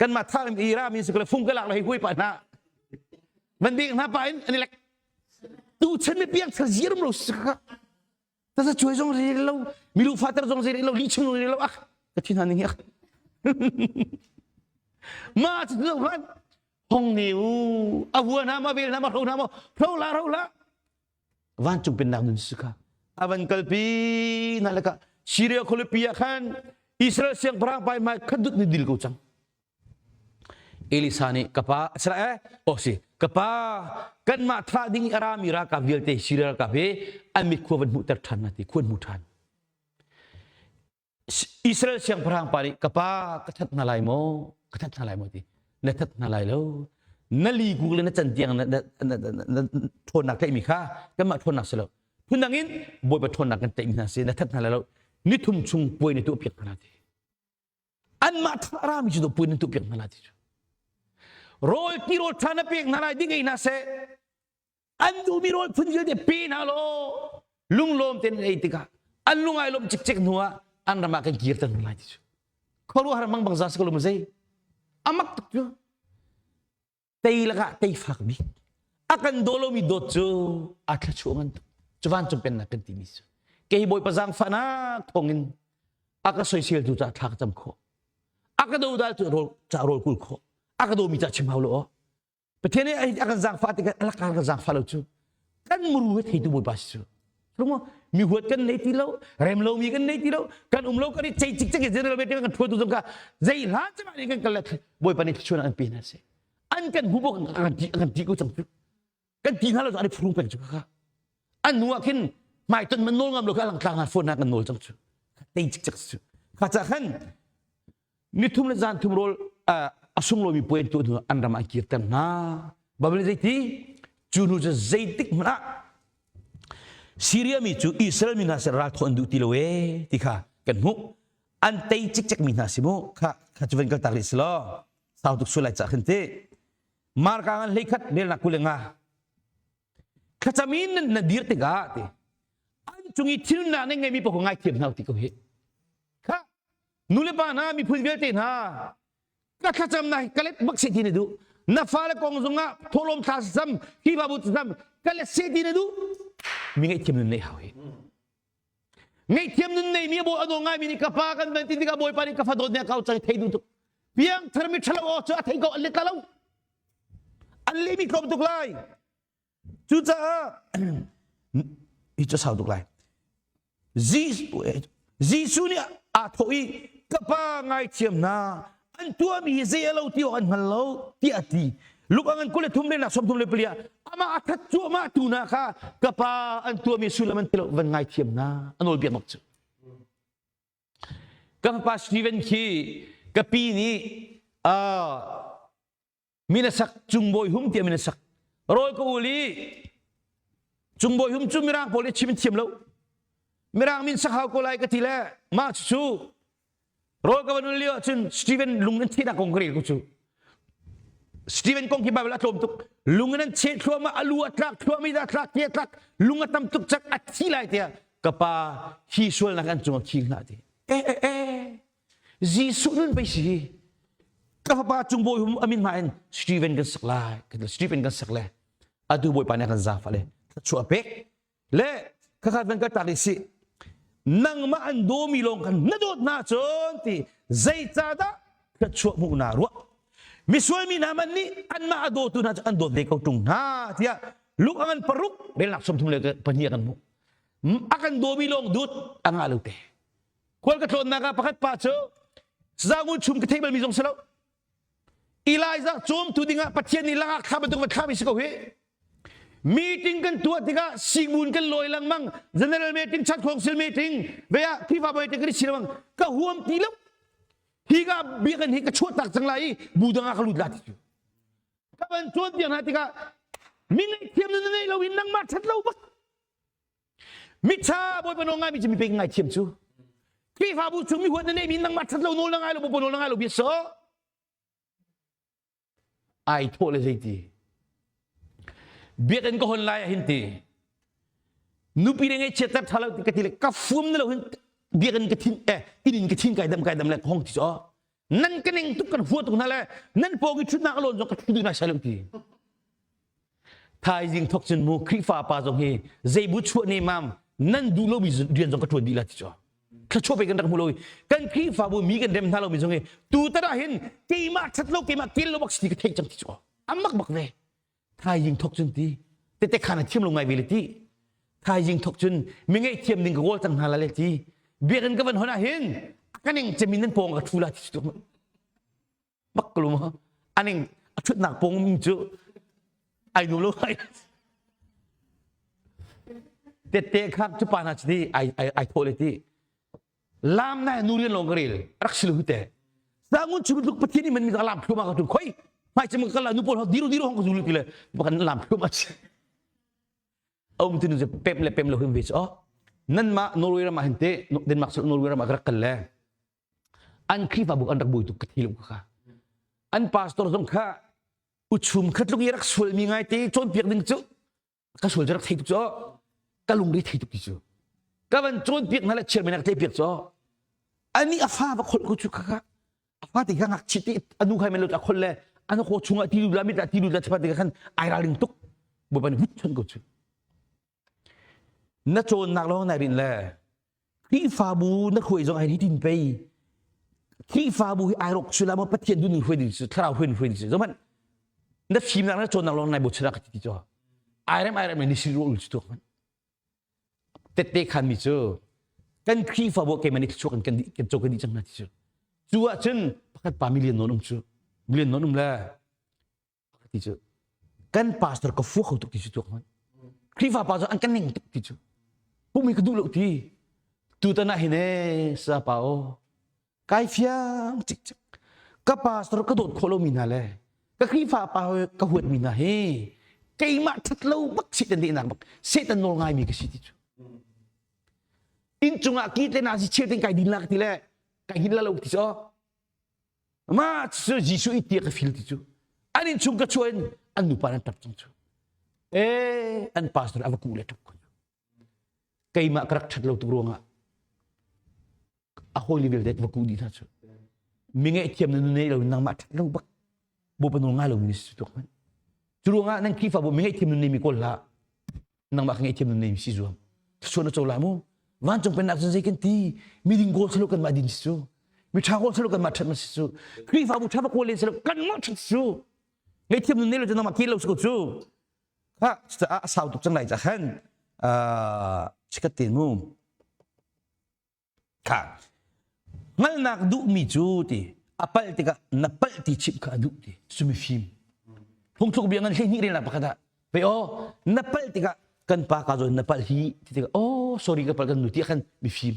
kan ma thar i ra mi sikle fung ka lak le hui pa na man bik na pa in ani lek tu chen mi piang thar zirum lo sika ta sa chuai zong ri lo mi lu fater zong ri lo li chung ri lo ak ka thin han ning ak ma chu zo man hong ne u a vua na ma vel na ma hro na ma hro la hro la Vancung pennak nun si kha a van kalpi na leka Syria khualipi ah khan Israel siangpahrang pai hmai khat dut ni dil ko cang. Elisa nih kapa sala eh oh si kapa kanmah thah ding a rami ralkap vialte Syria ralkap hi an mit khua van hmuhter ṭhan na ti khuan hmu ṭhan. Israel siangpahrang pa nih ka pa ka that hna lai maw ka that hna lai maw ti na that hna lai lo na li kuk le na can tiang na na ṭhawnnak tlaihmi kha kanmah ṭhawnnak si lo phundang in bawipa ṭhawnnak kan tlaihmi hna si na that hna lai lo nithum chung puai na tuah piak hna ti anmah thah rami cu puai na tuah piak hna lai ti rawl ti rawl ṭha na pek hna lai ding ei hna seh An duhmi rawl phun vialte pe hna law lunglawm tein an ei tikah an lung ai lawmh cikcek hnu ah an ram ah kan kirter hna lai ti cu. Khuaruahhar mang bang za si ko lo zei. Amak tuk cu. Tei lakah tei fak bik. A kan daw lomi dawt cu a thluachuah ngan tuk. Cu vancung pennak kan timi cu. Kei Bawipa zaangfahnak thawngin a ka soiseltu ca thla ka cam khawh. A ka dodal cu rawl ca rawl kul khawh. A ka dawmi ca chim hau lo aw. Pathian nih a kan zaangfah tikah a lakah kan zaangfah lo cu kan muru he theitu Bawipa si cu. Lungmo mi huat kan nei ti lo, rem lomi kan nei ti lo, kan um lo kan i cei cikcek i general meeting kan ṭhuatu zong kha zei hlan cem ah kan kal le Bawipa nih thluachuah an pe hna si. An kan hmu bawk kan ti kan ti ko cang cu. Kan ti hna lo cu an i phrung peng cu kha. An hnu ah khin hmaiton man nawl ngam lo kha langtlang hna phone hna kan nawl cang cu. Tei cikcek cu. Kha ca khan Nithum le zan thum rawl a sunglawimi puai an tuah hnu an ram an kirter hna. Baibal nih zeiti? Cu hnu cu zeitik hmanh ah Syria mi cu Israel mi hna sin ral thawh an duh ti lo ee ti kha kan hmuh. An tei cikcek mi hna si mu. Kha kha cu van kal tak rih si law. Sau tuk sulai cah khin ti. Marka ngan hleikhat relnak 25. Thlacam in na dir tikah ti. An cung i thilnak na ngeimi paoh ngaithiam hna ti ko hi. Kha nulepa hna miphun vialte hna ka thlacamnak hi ka let bak seh ti na duh na fale kong zongah thawhlawm thla sam Khrihfabu sam ka let seh ti na duh mi ngaihthiam nun neih hau hi. Ngaihthiam nun neimi a bawi a nawl ngaimi nih ka pa kan van ti tikah Bawipa nih ka fa dawt nih a kau cang thei duh tuk. Piangthar mi ṭhalo aw cu a thei ko an let lo. An lehmi tlawm tuk lai. Cucaah hi cu sau tuk lai. Jesuh nih aa thawh i ka pa ngaithiam hna an tuahmi hi zei a lo ti awk an hngal lo tiah a ti. Luka ngan 23 le nak 34 ah amah a that cuahmah tu hna kha ka pa an tuahmi sullam an ti lo van ngaithiam hna a nawlbia bak cu. Ka fapa Steven khi ka pi nih min a sak Cungbawi Hum tiah min a sak rawl ka ul i Cungbawi Hum cu Mirang pawl i chim in thiam lo Mirang min sak hau ko lai ka ti le mah cu rawl ka van ul lio ahcun Stephen lung an chehnak kong ka rel ko cu Stephen kong hi Bible a tlawm tuk lung in an cheh thluahmah a lu a tlak thluahmah a tlak ti a tlak lung a tam tuk cak a thi lai tiah ka pa hi sualnak an cungah khing hlah ti eh eh eh Jesuh nun pei si hi. Ka fapa cung bawi hum amin hma in Stephen kan sak lai. Stephen kan sak le. Atu bawipa nih kan zaangfah le thluachuah pek. Le khakhat van ka tak si. Nangmah an dawmi lawng khan na dawt hna cun ti zeicahdah thluachuah hmuh naa ruah. Misual mi hna man nih anmah a dawtu hna cu an dawt ve ko ṭung hna tiah Luke a ngan paruk relnak 32 kan hmuh. A kan dawmi lawng dut a ngah lo te. Khual ka tlawnnak ah pakhat pa cu Zangun chum ka theih balmi zong si lo. Elijah cawmtu dingah Pathian nih langak thla bantuk va thlami si ko hi. Meeting kan tuah tikah singun kan lawi lengmang general meeting chan council meeting ve ah Khrihfa meeting kan i si lengmang ka huam ti lo. Hi ka biakinn hi ka chuah tak cang lai i bu dang ah ka lut la ti cu. Ka van cawnpiak hna tikah mi ngaihthiam na nei lo in nangmah ṭhat lo bak Miṭha Bawipa nawl ngaimi cu mi pek ngaithiam cu. Khrihfabu chung mi huat na neihmi nangmah ṭhat lo nawl na ngai lo Bawipa nawl na ngai lo bia so. Ai thawh le zeiti. Biakinn ka hon lai ah hin ti. Nupi le ngaihchiat ter ṭha lo ti ka ti le ka fuam na lo hin biakinn ka thin eh inn in ka thin kai dam kai dam le ka hong ti cu nan ka ning tuk kan hua tuk hna le nan pawng i ṭhutnak a lawn zong ka ṭhu duh nai sai lo ti. Thaizing thok cun mu Khrihfa pa zong hi zeibu chuah ne mam nan duh lomi rian zong ka ṭuan dih la ti cu. Thluachuah pe kan rak hmu lo i kan Khrihfabu mi kan rem hna lomi zong hi tu tan ah hin keimah ṭhat lo keimah kel lo bak si ti ka theih cang ti cu. Amak bak ve. Thaizing thok cun ti tete khan a thiam lo ngai ve le ti. Thaizing thok cun mi ngaihthiam ding ka kawl cang hna la le ti. Biakinn ka van hon ah hin a ka ning cem in nan pawng ka ṭhu la ti cu. Bak ko ma aning a thutnak pong mi cu ai nuam lo ai tette khak cu pa na chi ai ai ai tho le ti lam na nu rian long ka rel rak silu te sangun chu luk pathian ni man mi lam thuma ka tu khoi mai chim ka la nu pol diru diru hong ka zulu ti le bakan lam thuma chi um tu nu pem le pem lo him ve cho nan ma Norway ram ah hin te Denmark Norway ram ah ka rak kal le An Khrihfabu an rak bui tuk ka thi lo kha. An pastor zong kha uchum khat lung i rak sualmi ngai te cawnpiak ding cu ka sual cu rak thei tuk cu ka lungri thei tuk ti cu ka van cawnpiak hna le chairman rak tleipiak cu ani a fa va kholh ko cu kha kha a fa te kha ngakchia te anu khai men lo a kholh le an haw chungah ti lut la mit ah ti lut la chipat te khan ai ralring tuk bawipa nih hut chon ko cu Na cawnnak lawng nai rinh le Khrihfabu na hruai zong hi tin pei Khrihfabu hi ai rawk sula maw Pathian duh ning hruai ding cu thlarau hruai hruai ding cu zohmanh na fimnak na cawnnak lawng nai bochan ka ti cu ai rem ai rem ni si ro cu tuk tette khan mi cu kan Khrihfabu keimah nih thluachuah kan kan kan kan dih cang hna ti cu cu ahcun pakhat pa million non um cu million non um le ti cu kan pastor ka fua kho tuk ti cu tuak hmanh Khrihfa pa cu an kan ning tuk ti cu pumi ka duh lo ti tutan ah hin e sa pa o kai fiang cik cik ka pastor ka dawt khawh lomi hna le ka Khrihfa pa ka huat mi hna hi keimah that lo bak Satan dehnak bak Satan nawl ngai mi ka si ti cu inn cungah ki te na si cheu ten kai din la ka ti le kai hin la lo ti cu Mah cu Jesuh i tia ka fil ti cu an inn chung ka chuah in an nupa an ṭap cang cu. Eh an pastor a va kuh le ṭap ko. Keimah ka rak ṭhat lo tuk ruangah a hawi vialte va kuh dih hna cu. Mi ngaihthiam na nei lo nangmah ṭhat lo bak. Bawipa nawl ngai lo mi si tuk hmanh. Cu ruangah nan Khrihfabu mi ngaihthiam nun nei mi kawl hlah. Nangmah ka ngaihthiam nun nei mi si zuam. Thluachuah na co lai mu. Vancung pennak cun zei kan ti? Miding kawl silo kanmah din si cu. Miṭha kawl silo kanmah ṭhat ma si cu. Khrihfabu ṭha va kawl len silo kanmah ṭhat si cu. Ngaihthiam nun nei lo cu nangmah ke lo si ko cu. Kha cucaah a sau tuk cang lai ca khan chikat te mu. Kha hngalhnak duhmi cu ti a palh tikah na palh ti chimh kha a duh ti sumi fim. Phungthluk bia ngan 12 relnak pakhat ah ve aw na palh tikah kan pa ka zawn na palh hi ti tikah oh sorry ka palh kan nu ti khan mifim.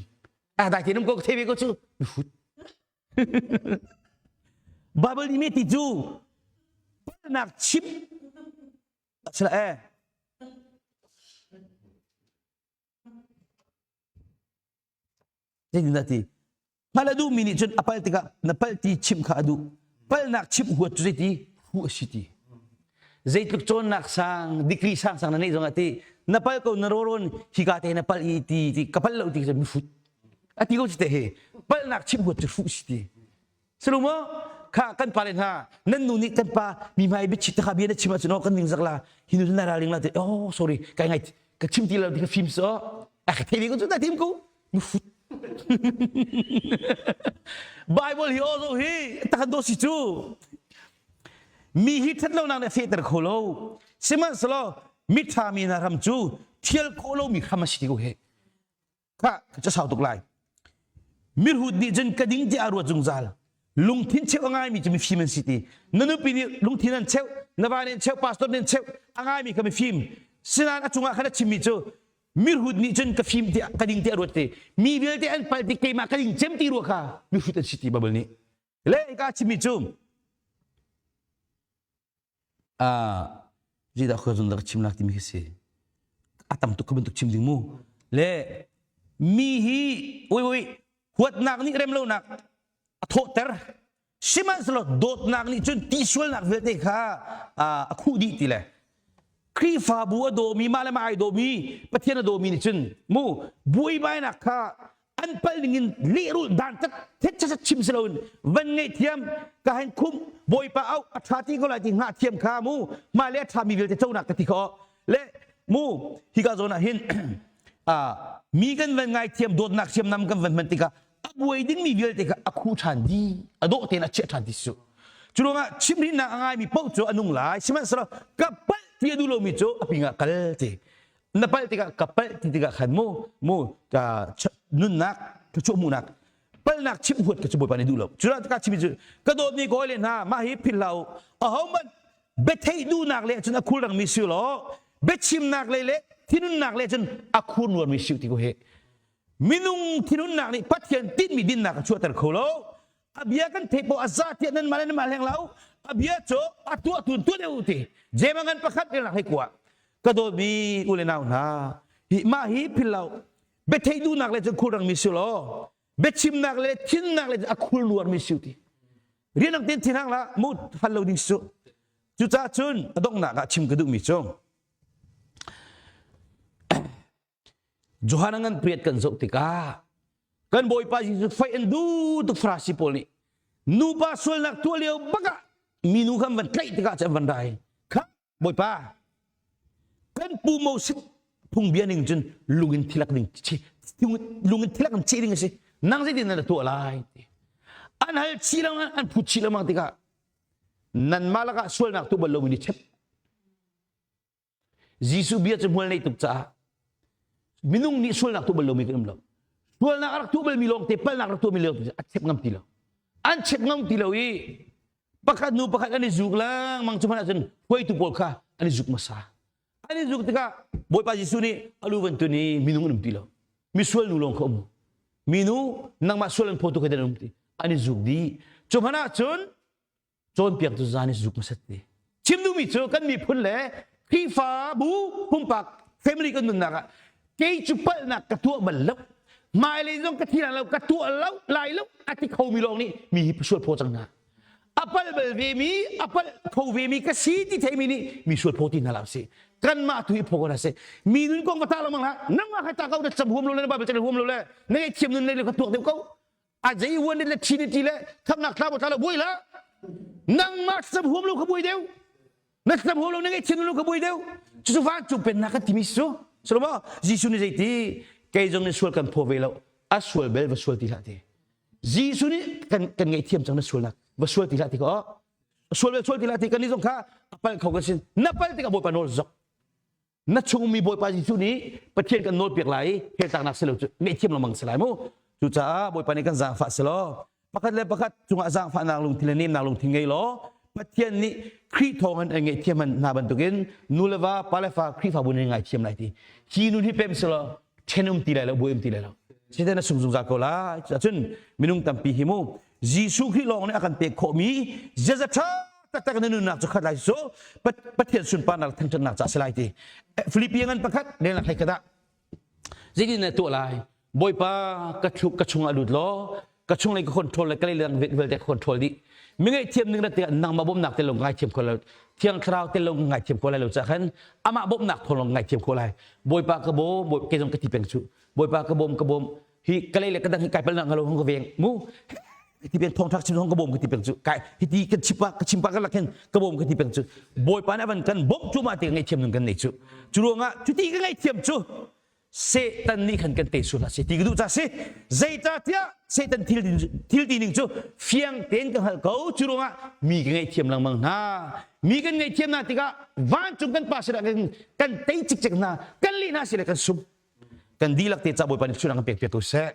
Ah dai te nam ko thei ve ko cu mifut. Bible nih me ti cu palhnak chim sila eh Zeitindah ti? Hngalh a duhmi nih cun a palh tikah na palh ti chimh kha a duh. Palhnak chimh huat cu zeiti? Hu a si ti. Zeitluk cawnnak sang, degree sang sang na neih zongah ti, na palh ko na rawrawn hika te na palh i ti ti ka palh lo ti cu mifut. A ti ko ci te he. Palhnak chimh huat cu hruh si ti. Sulu maw? Kha kan pa le hna nan nu nih kan pa mi hmai biachit kha bia na chim ahcun oh kan ning zak la hi nu na raling la te oh sorry kai ngai ka chim ti lo ti ka fim so a ka thei ko cu na tim ko mufut Bible hi ozo hi takan do si cu mi hi that lo nak nih fehter kho lo sihmanhsehlaw mi tha mi na ram cu thial khawh lo mi hram a si ko he Kha ka sau tuk lai. Mirhut nih cun ka ding tiah a ruat zungzal. Lungthin cheuh a ngaimi cu mifim an si ti. Na nupi nih lungthin an cheuh, na va nih an cheuh, pastor nih an cheuh, a ngaimi kha mifim. Sinain a cungah khan a chimmi cu mirhut nih cun ka fim tiah ka ding tiah a ruat ti. Mi vialte an pal ti keimah ka ding cem ti rua kha mihrut an si ti Bible nih. Le ka chimmi cu Zeidah khuazung dah ka chim lak timi khi si. A tam tuk kha bantuk chim ding mu. Le mi hi oi oi huatnak nih remlonak a thawhter. Sihmanhsehlaw dawtnak nih cun tihsualnak vialte kha a khuh dih ti le Khrihfabu a dawmi mah le mah ai dawmi Pathian a dawmi nih cun mu buaibainak kha an pal ning in lehrulh dan tat thet chat chim si loin van ngaihthiam ka hen khum bawipa au a tha ti ko lai ti ngah thiam kha mu mah le a tha mi vialte conak ka ti kho le mu hika zawn ah hin a mi kan van ngai thiam dawtnak siamnam kan van hman tikah a buai ding mi vialte kha a khu ṭhan di a dawh tein a chiah ṭhan ti su cu ruangah chimhrinnak a ngaimi paoh cu a nung lai sihmanhsehlaw ka palh ti a duh lomi cu a pingah kal ti na palh tikah ka palh ti tikah khan mu mu ka nunnak ka chuah hmuhnak palhnak chimh huat ka cu bawipa nih duh lo cu tikah chimi cu ka dawtmi kawi le hna mah hi philh hlah u ahohmanh biatheih duhnak le cun a khulrang mi si law biachimnak lei le thinunnak le cun a khurnuar mi si ti ko he minung thinunnak nih Pathian tinhmi dinnak a chuahter kho lo a bia kan theih poh a za tiah nan mah le nan mah hleng lo a bia cu a tuah tun tu deuh ti jema ngan pakhat relnak hei kua ka dawtmi u le nau hna hi mah hi phil lo biatheih duhnak le cun khulrang mi si law biachimnak le thinnak le a khul nuar mi si ti rian ang ten thin hang la mu hal lo ding su cucaah cun a donghnak ah chim ka duhmi cu Johan ngan priat kan zoh tikah kan Bawipa Jesuh fai an duh tuk Farasi pawl nih nupa sualnak tuah lio bakah minu kha van tlaih tikah cun van rai kha Bawipa kan pu Moses phungbia ning cun lungin thilak ding lungin thilak in cheh ding a si nang zeitin na tuah lai ti an hal chih lengmang an phut chih lengmang tikah nanmah lakah sualnak tu bal lomi nih chep Jesuh bia cu hmual nei tuk caah minung nih sualnak tuah bal lomi kan um lo. Sualnak a rak tuah balmi lawngte palnak rak tuahmi lawngte a chep ngam ti lo. An chep ngam ti lo i pakhat nu pakhat an i zuk lengmang cu hmanh ahcun hruaitu pawl kha an i zuk hmasa. An i zuk tikah Bawipa Jesuh nih a lu van tun i minung an um ti lo. Misual nu lawng kha um. Minu nangmah sual an phawtu kha an um ti. An i zuk dih. Cu hmanh ahcun cawnpiaktu zan i zuk hmasat ti chim duhmi cu kan miphun le Khrihfabu pumpak family kan nunnak ah kei cu palhnak ka tuah bal lo hmailei zong ka thi lo ka tuah lo lai lo a ti khomi lawng nih mi hi sual phaw cang hna a palh bal ve mi a palh kho ve mi ka si ti theimi nih mi sual phaw ti hna lo si kanmah tu hi phaw ko hna si mi nun kong va ta lo mang hlah nangmah kha ta ko na cam huam lo le na Bible cam huam lo le na ngaihthiam nun le ka tuak deuh ko a zei uan le trinity le khamnak thla thla lo buai la nangmah sam huam lo kha buai deuh na sam huam lo na ngeih chin lo kha buai deuh cucu vancung pennak kan timi su salomo Jesuh nih zeiti Kei zong nih sual kan phaw ve lo. A sual bel va sual ti hlah ti. Jesuh nih kan kan ngaihthiam cang na sualnak va sual ti hlah ti ko. Sual bel sual ti hlah ti kan nih zong kha a pal kho kan sin. Na pal tikah Bawipa nawl zok. Na chungmi Bawipa Jesuh nih Pathian kan nawlpiak lai i heltlaknak si lo cu ngaihthiam lengmang si lai mu. Cucaah Bawipa nih kan zaangfah si law pakhat le pakhat cungah zaangfahnak lungthin le nemnak lungthin ngei law Pathian nih Khrih thawngin an ngaihthiam hna bantukin nu le va pa le fa Khrihfabu nih ngaithiam lai ti. Hi nun hi pem si law ṭhen um ti lai lo buai um ti lai lo. Satan a sung zungzal ko lai. Cucun minung tampi hi mu Jesuh Khrih lawng nih a kan pek khawhmi ziaza ṭha taktak na nunnak cu khat lai cu Pathian sunparnak thangṭhatnak ca si lai ti. Filipi ngan pakhat lengnak hlei khat ah zeitin na tuah lai? Bawipa ka thluk ka chungah lut law ka chunglei ka control le ka lei lang vialte ka control dih. Mi ngaihthiam ning rat tikah nangmah bawmhnak tel lo ngaithiam kho lo. Thiang Thlarau tel lo ngaithiam kho lai lo ca khan amah bawmhnak thawng lawng ngaithiam kho lai. Bawipa ka bawm, ke zong ka ti peng cu. Bawipa ka bawm, ka bawm. Hi ka lei le ka dang hi kai palnak ngalo hong ka veng mu ti pen thong thak chim hong ka bawm ka ti peng cu kai hiti kan chipa ka chimpa ka lak hin ka bawm ka ti peng cu bawipa nih avan kan bawmh cu ma ti ka ngaihthiam nun kan nei cu cu ruangah cuti ka ngaihthiam cu Satan nih khan kan tei sual si ti ka duh ca si zeicahtiah Satan thil thil ti ning cu fiang tein ka hngalh ko cu ruangah mi ka ngaihthiam lengmang hna mi kan ngaihthiam hna tikah vancung kan pa sinah kan kan tei cikcek hna kan lih hna sile kan sum kan dihlak te ca Bawipa nih thluachuah kan pek piak ko seh.